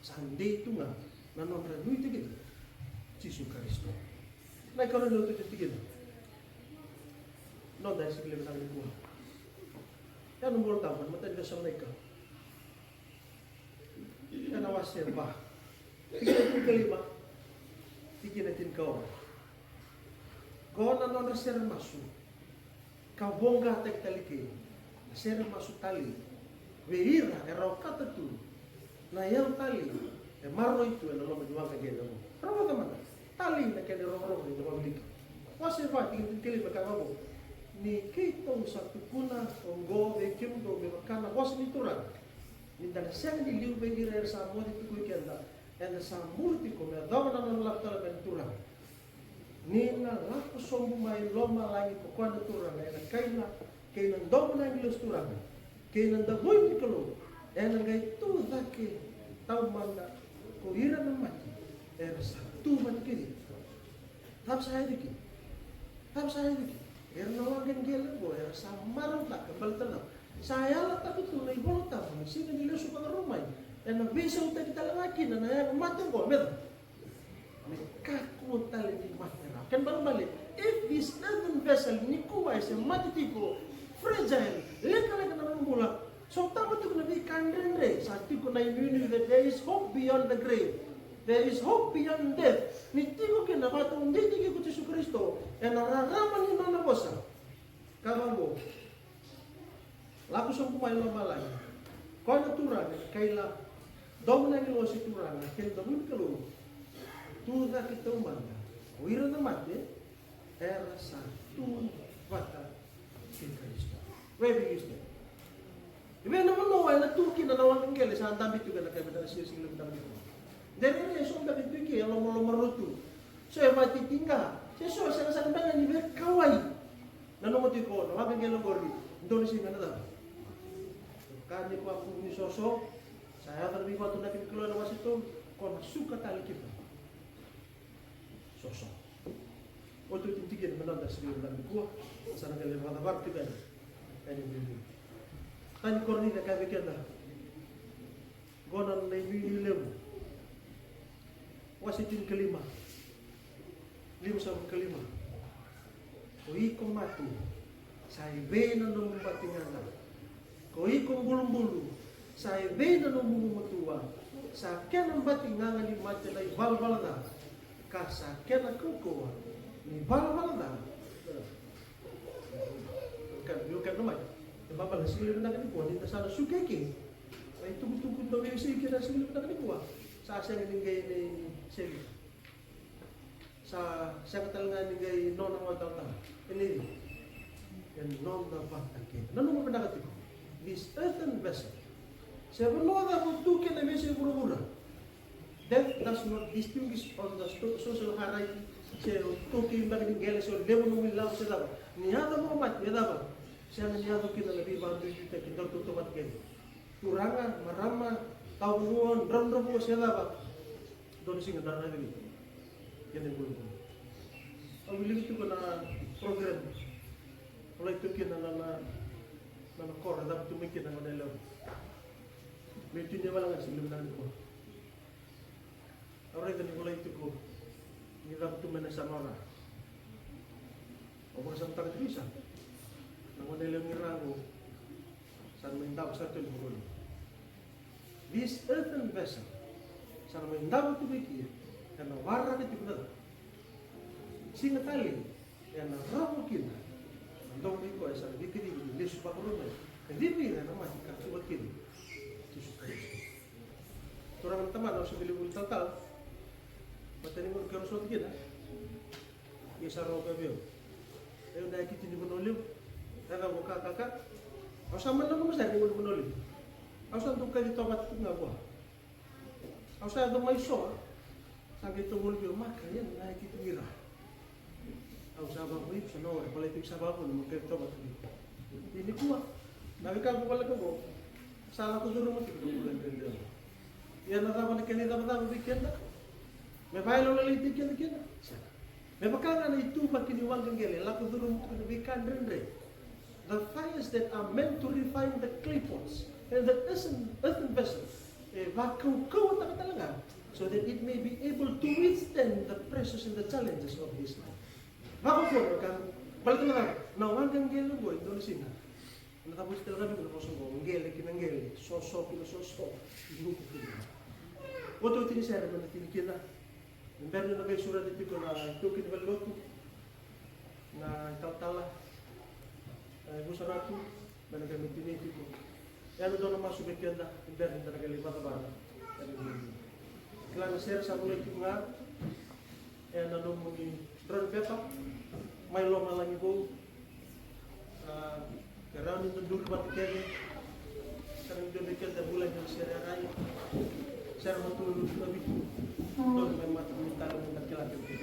sa dei tu ga na nodra nuitaki Jisu Karisito. Na ikarua ni lotu tikina. Noda e sikiliva na nikua. Ia na iVolatabu, na imatai ni Cesalonaika. Ena wase va. Tikina tinikalima. Tikina tinikaono. Qo na nodra sere masu. Ka voqataki tale kei na sere masu talei. Vei ira era okata tu na iyau talei e maroroi tu ena loma ni waqa qele oqo. Rogoca mada. Talei na kena irogorogo ni da vakaviti. Wase va tikina tinikalima ka vaqo. Ni keitou sa tukuna oqo vei kemudou me vaka na vosa ni Turaga. Ni da na sega ni liu vei ira era sa moce tu kei keda, eda sa muri tiko me yacova na nona lako tale mai na Turaga. Ni na lako sobu mai lomalagi ko koya na Turaga ena kaila kei na domo na agilosi turaga kei na davui ni Kalou, ena qai tu cake taumada ko ira na mate era sa tu vata kei ira. Cava sa yaco kina? Cava sa yaco kina? Era na waqa qele oqo era sa marautaka baleta na cava? Sa yalataka tu na iVolatabu na siga ni lesu vakarau mai ena veisautaki tale ga kina na yago mate oqo me cava? Me kakua tale ni mate rawa. Kena ibalebale, if this earthen vessel nikua e se mate tiko, fragile, lekaleka na nona bula, sotava tiko na veika dredre, sa tiko na inuinui that there is hope beyond the grave. There is hope beyond death. Ni tiko kina na vakataudeitaki ko Jisu Karisito ena rarama ni nona vosa. Ka vaqo. Lako sobu mai lomalagi. Koya na Turaga, kaila, domo na agilosi turaga kei na davui ni Kalou. Tu cake taumada ko ira na mate era sa tu vata kei Karisito. Where do you stand? E vei na vanua ena tu kina na waqa qele sa dabe tu kina, ka vei na siga, siga levu dabe tu. De rairai eso beka tu ke e lomalomarua tu. So e vakatitiqa. Se so e sega sara beka ni veikauwai. Nanuma tiko na waqa qele oqori, dua na siga na cava? Ka ni ko a kuvu ni soso, sa yaco na veivakatunaki ni Kalou ena wase tolu, ko na suka tale kina. Soso. Oti, oti ni tikina me noda siga na nikua, sa na qai lai vakacavara tiko yani. Ena inuinui. Tani Korinica ka vei keda. Qo na inuinui levu. Wase tinikalima. Limasagavulu ka lima. Ko iko mate, sa evei na nomu batigaga? Ko iko bulubulu, sa evei na nomu gumatua? Sa kena batigaga ni mate na ivalavala ca, ka sa kena kaukauwa ni valavala ca. Look at, look at the mic. E babala, siga levu vinaka nikua, ni da sa na suka eke na itukutuku dau veisei kina, siga levu vinaka nikua sa sega ni qai ni sega. Sa sega tale ga ni qai nona ga o talatala. E ni, e nona vata kece. Nanuma vinaka tiko. This earthen vessel. Se vanua cava o tu kina e veiyasai vuravura, death does not distinguish on the sto- social hierarchy. Se o tu kina beka ni qele, se o levu nomu ilavo se cava. Ni yaco mo mate, e cava? Sega ni yaco kina na veivakaduiduitaki, daru tautauvata kece. Turaga, marama, kawa vanua, dravudravua se cava. Dua na siga daru na yaco kina. Kena ibulubulu. Au wilika tiko na program. Volai tu kina na, na, na, na koro, cavutu mai kina na gone yalewa. Me tu ni wala ga siga levu vinaka nikua. Au raica ni volai tiko ni cavutu mai na yasana o Ra. Au vakasamataka tiko i Sa. Na gone yalewa ni Ra qo. Sa na mai davo sara tu e na vanua levu. This earthen vessel. Sa na mai davo tu vei kea. Ena waraka tiko na cava? Siga tale ena rawa kina na domo i koya sa na veikacivi ni lesu vakarua mai. Kacivi ira na mate ka cuva kina Jisu Karisito. Turaga na tamana, au se bili vuli talatala. Matani qo keirau sota kina. Ia sa rau ka vei au. Au na yakiti ni vanua levu. Ka ka ka ka. Au sa mana nanuma sara ni vanua levu. Au sa dau kaci toka tu ga vua. Au sa yaco mai so. Sa qai tau voli vei au, Maka, ia na yakiti ni Ra. Au sa vavoi, sa na ore, baleta au sa vavoi, na maka e toka tu. Ia nikua, na veika ko baleta ko, sa lako curuma tiko na bula dredre. Ia na cava na kena icavacava vei keda? Me vakayalolailaitaki keda kina? Sega. Me vaka ga na ituvaki ni waqa qele, lako curuma tiko na veika dredre. The fires that are meant to refine the clay pots and the earthen, earthen vessels. E vakaukauwataka tale ga, so that it may be able to withstand the pressures and the challenges of this life. Vakaukauwa na ka, baleta na cava? Na waqa qele qo e dua na siga. Na cava oti tale ga vei iko na vosa qo, qele ki na qele, soso ki na soso, i vuku ki na. Otioti ni sere me na tini kina. Bera ni na qai sureta tiko na itaukei ni valenilotu, na italatala, e, Vusaratu, me na qai mai tinia tiko. E na dua na masu vei keda, bera ni da na qai lai vakavara. Kila na sere sa volai tiko ga ena nomuni drone pepa, Mai Lomalagi Vou. A, ke rawa ni da duri vata kece. Sara ni dua vei keda vulagi na sere a rai. Sere matolu na vitu. Dua mai mata ni tale na kila kece.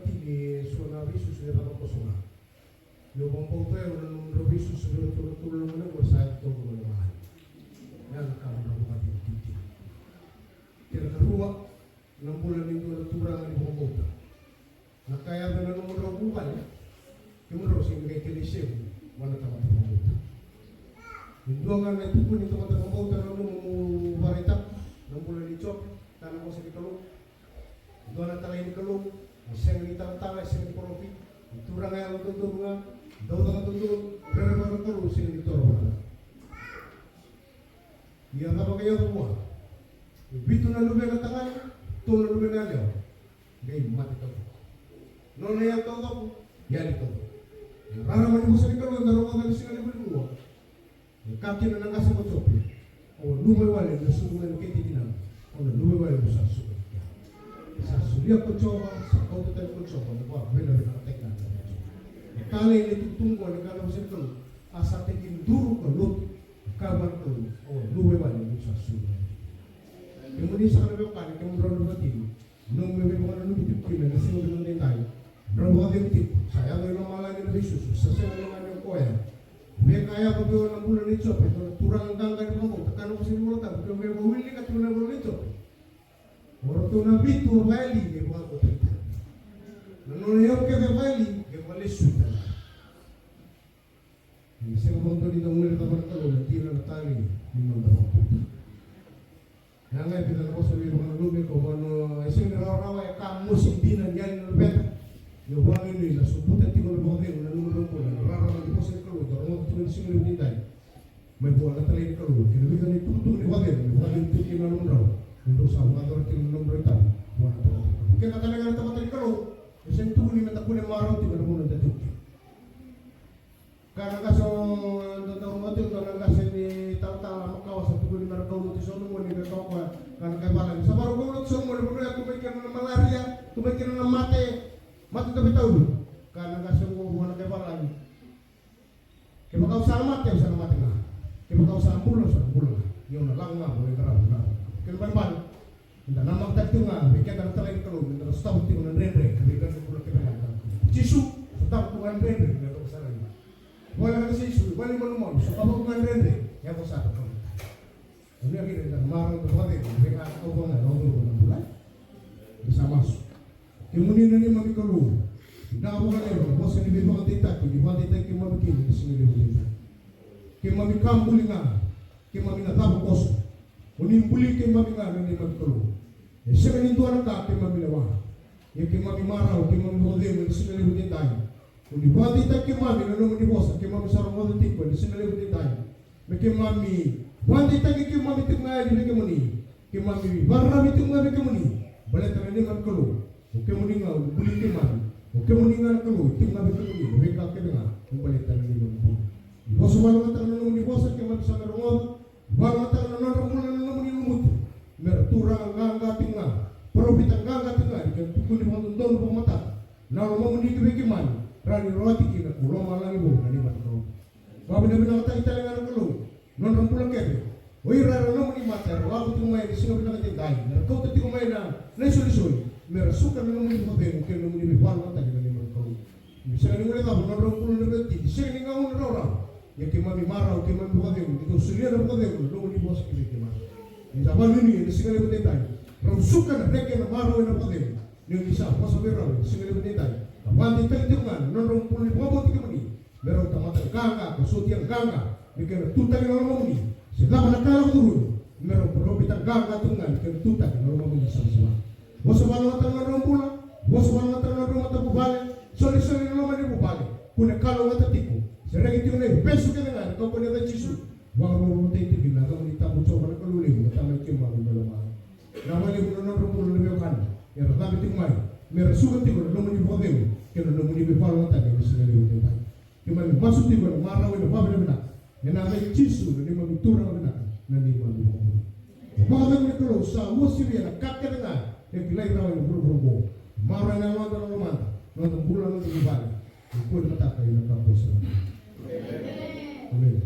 Tini e so na veisusu e cava koso ga. Meu vakabauta au na nomudrau veisusu vei iratou na tolu na gone qo sa yaco taucoko na malani. Ya na ka mo drau vakacegu tiko. Kena karua, na bula ni dua na turaga ni vakabauta. Na ka e yaco ena nomudrau vuvale, kemudrau sega ni qai kena isevu vua na tamata vakabauta. E dua ga na itukuni ni tamata vakabauta na nomu vakaraitaka, na bula ni Jope, kaya na vosa ni Kalou. Dua na talai ni Kalou, e sega ni talatala, e sega ni parofita, e turaga yalododonu ga, daucaka dodonu, rerevaka na Kalou, sega ni toro vua. Ia cava qai yaco vua? E vitu na luvena tagane, tolu na luvena yalewa, qai mate taucoko. Nona iyau taucoko, yali taucoko. E rarama ni vosa ni Kalou eda rogoca ena siga levu nikua. E kaya kina na qase ko Jope, au a luvawale, na sucu mai na kete tinana, au na luvawale, au sa sucu mai kea. Sa solia ko Jiova, sa kauta tani ko Jiova, na vakavinavinakataki ga na Jiova. E talei na itukutuku qo ni kaya na vosa ni Kalou, a sa tekiduru ka lotu, ka vaka na Kalou, au a luvawale, au sa sucu mai kea. Kemuni saka na veiwekani, kemudrau na vakatini, nomu me veivakananumi tiko kina ena siga vinaka edaidai. Drau vakacegu tiko, sa yaco i lomalagi na veisusu, sa sega ni gane o koya. Veka yaco vei au na bula nei Jope, na turaga qaqa ni vakabauta, ka na vosa ni iVolatabu, ke o qai wilika tiko na bula nei Jope. O ratou na vitu a vakayali qai vakabauta tale. Na nona iyau kece a vakayali qai vakalesuya tale. Ni sega vakadua ni da guilecava na Kalou, na dina na talei ni noda vakabauta. Ya ga e vica na vosa veivakananumi, ko vano e sega ni rawarawa, e ka mosi dina ni yali na luveda. Io, vakanuinui na sobuta tiko na vakacegu na nomudrau bula, na rarama ni vosa ni Kalou da rogoca tiko ena siga levu edaidai. Mai vua na talai ni Kalou kei na vica na itukutuku ni vakacegu me vakacegu tiko kina na nomudrau, ni drau sa vakayacora tiko na nomudrau itavi vua na tamata ni Kalou. Keda tale ga na tamata ni Kalou, e sega ni tukuni me da kune marau tiko ena vanua eda tiko kina. Ka na qase, o, da, da, da, da, na qase ni talatala makawa sa tukuni me ra kauta tiko na moni, me kauta ka na kai valagi. Sa vakarau kauta tiko na moni, vanua ya tu mai kina na malaria, tu mai kina na mate, mate tauvimate. Ka na qase qo vua na kai valagi. Kevaka au sa na mate, au sa na mate ga. Kevaka au sa bula, au sa na bula ga. Ia au na lako ga vua na qarava na. Kena ibalebale. Eda namaka tiko ga vei keda na talai ni Kalou, eda na sotava tiko na dredre, ka vei keda na bula kece ga. Jisu, sotava tu ga na dredre, me toka sara ga. Vale ga Jisu, vale manumanu, sotava tu ga na dredre, me toka sara ga. Kemuni kina eda na marau, eda vakacegu, vei keda na kaukauwa ga, na udolu na bula. Eda sa masu. Kemuni na neimami Kalou, vinaka vakalevu na vosa ni veivakadeitaki, ni vakadeitaki keimami kina, ni siga levu edaidai. Keimami ka buli ga, keimami na cava koso. Oni buli keimami ga na neimami Kalou. E sega ni dua na ka keimami lewa. Ia keimami marau, keimami vakacegu ena siga levu edaidai. Oni vakadeitaki keimami na nomuni vosa, keimami sa rogoca tiko ena siga levu edaidai. Me keimami vakadeitaki keimami tiko ga yani vei kemuni. Keimami vakararavi tiko ga vei kemuni. Baleta na neimami Kalou, o kemuni ga o buli keimami. O kemuni ga na Kalou, tiko ga vei kemuni na veika kece ga. Baleta na neimami bula. Ni vosa vakalougatataka na nomuni vosa, keimami sa na rogoca. Vakalougatataka na nodra bula na nomuni lumutu. Me ra turaga qaqa tiko ga, parofita qaqa tiko ga, ni kena tukuni vakadodonu vakamatata na lomamuni ki vei keimami, rawa ni rawati kina ko lomalagi vou na neimami Kalou. Vakavinavinakataki tale ga na Kalou, nodra bula kece. O ira era nomuni mata era lako tiko mai ena siga vinaka edaidai, me ra kauta tiko mai na, na isolisoli, me ra suka na nomuni vakacegu kei na nomuni veivakalougatataki na neimami Kalou. Ni sega ni guilecava na nodra bula na veitiki, sega ni gauna rawarawa. Ia keimami marau, keimami vakacegu, ni dou solia na vakacegu na nomuni vosa ki vei keimami. Ni sa vakanuinui ena siga levu edaidai, rau suka na reki ena marau ena vakacegu. Ni oni sa vosa vei rau ena siga levu edaidai, ka vakadeitaki tiko ga na nodra bula ni vakabauti kemuni. Me rau tamata qaqa ka sotia qaqa, me kena tutaki na lomamuni. Se cava na ka e lako curumi, me rau parofita qaqa tu ga, me kena tutaki na lomamuni savasava. Vosa vakalougatataka na nodrau bula, vosa vakalougatataka na nodrau matavuvale, solisoli na loma ni vuvale, kune kalougata tiko. Sereki tiko na ivesu kece ga ena kaukauwa ni yaca i Jisu. Vakarokorokotaki tiko ena yacamuni tabu Jiova na Kalou levu, na Tamai keimami mai lomalagi. Vinaka vakalevu na nodra bula na veiwekani era cabe tiko mai, me ra suka tiko na nomuni vakacegu kei na nomuni veivakalougatataki ena siga levu edaidai. Keimami masu tiko ena marau ena vakavinavinaka ena yaca i Jisu na neimami Turaga vinaka, na neimami iVakabula. Vakacegu ni Kalou sa uasivi ena ka kece ga e kilai rawa ena vuravura oqo. Marau ena yaloda, na lomada, na noda bula, na noda vuvale. Ni kua ni matata ena ka bose. Emeni.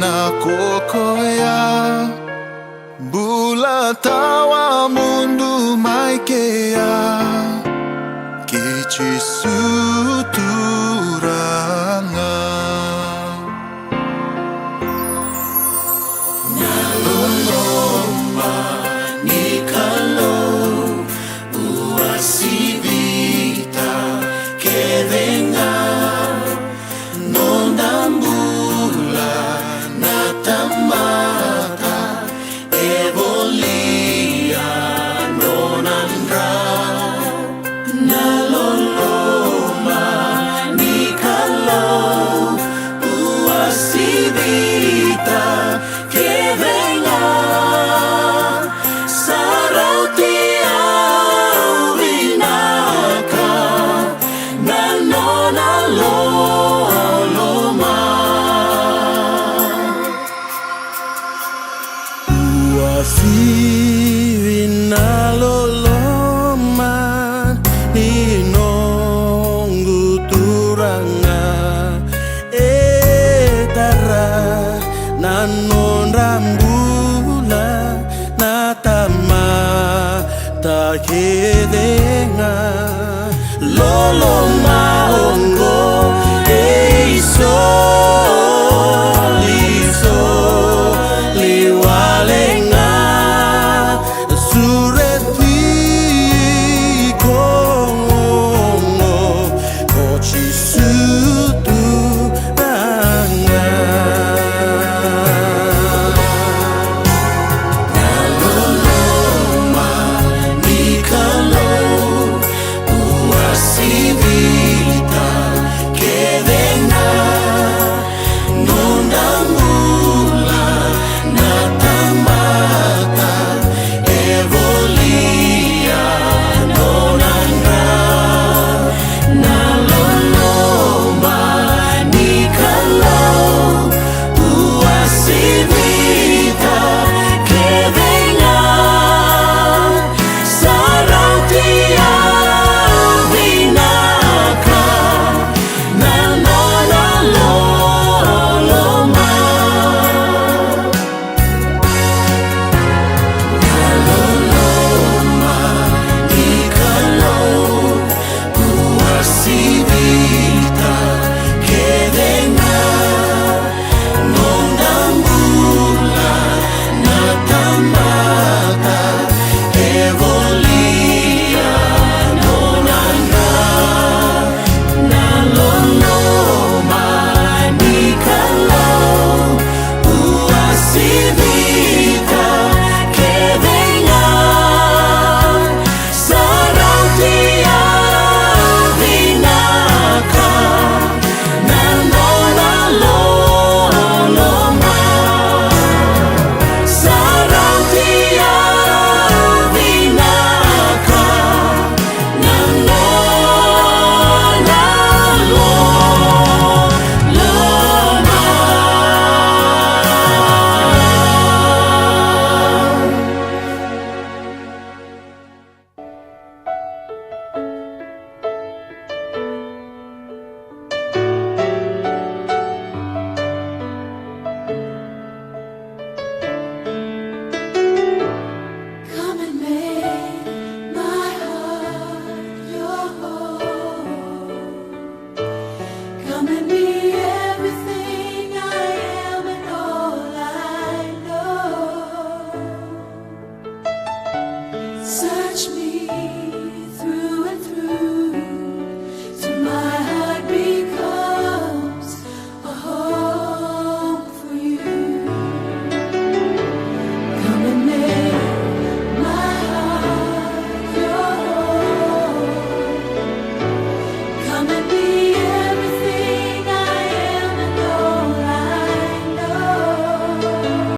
Na kokoya bula tawa mudu mai kea, kei Jisu Turaga. Na loloma ni Kalou uasivita kece ga noda bula na tamata e volia nona dra. Na loloma ni Kalou uasivita kece ga sa rauti au vinaka na nona loloma. Uasivi na loloma ni noqu Turaga, e tara na nodra bula na tamata kece ga. Loloma oqo e isolisoli wale ga. Sureti iko oqo ko Jisu Turaga. Na loloma ni Kalou uasivita kece ga noda bula na tamata e volia nona dra. Na loloma ni Kalou uasivita kece ga sa rauti au vinaka na nona loloma. Na loloma ni Kalou uasivita kece ga noda bula na tamata e volia nona dra. Na loloma ni Kalou uasivita kece ga sa rauti au vinaka na nona loloma. Sa rauti au vinaka na nona loloma. Come and make my heart your home. Come and be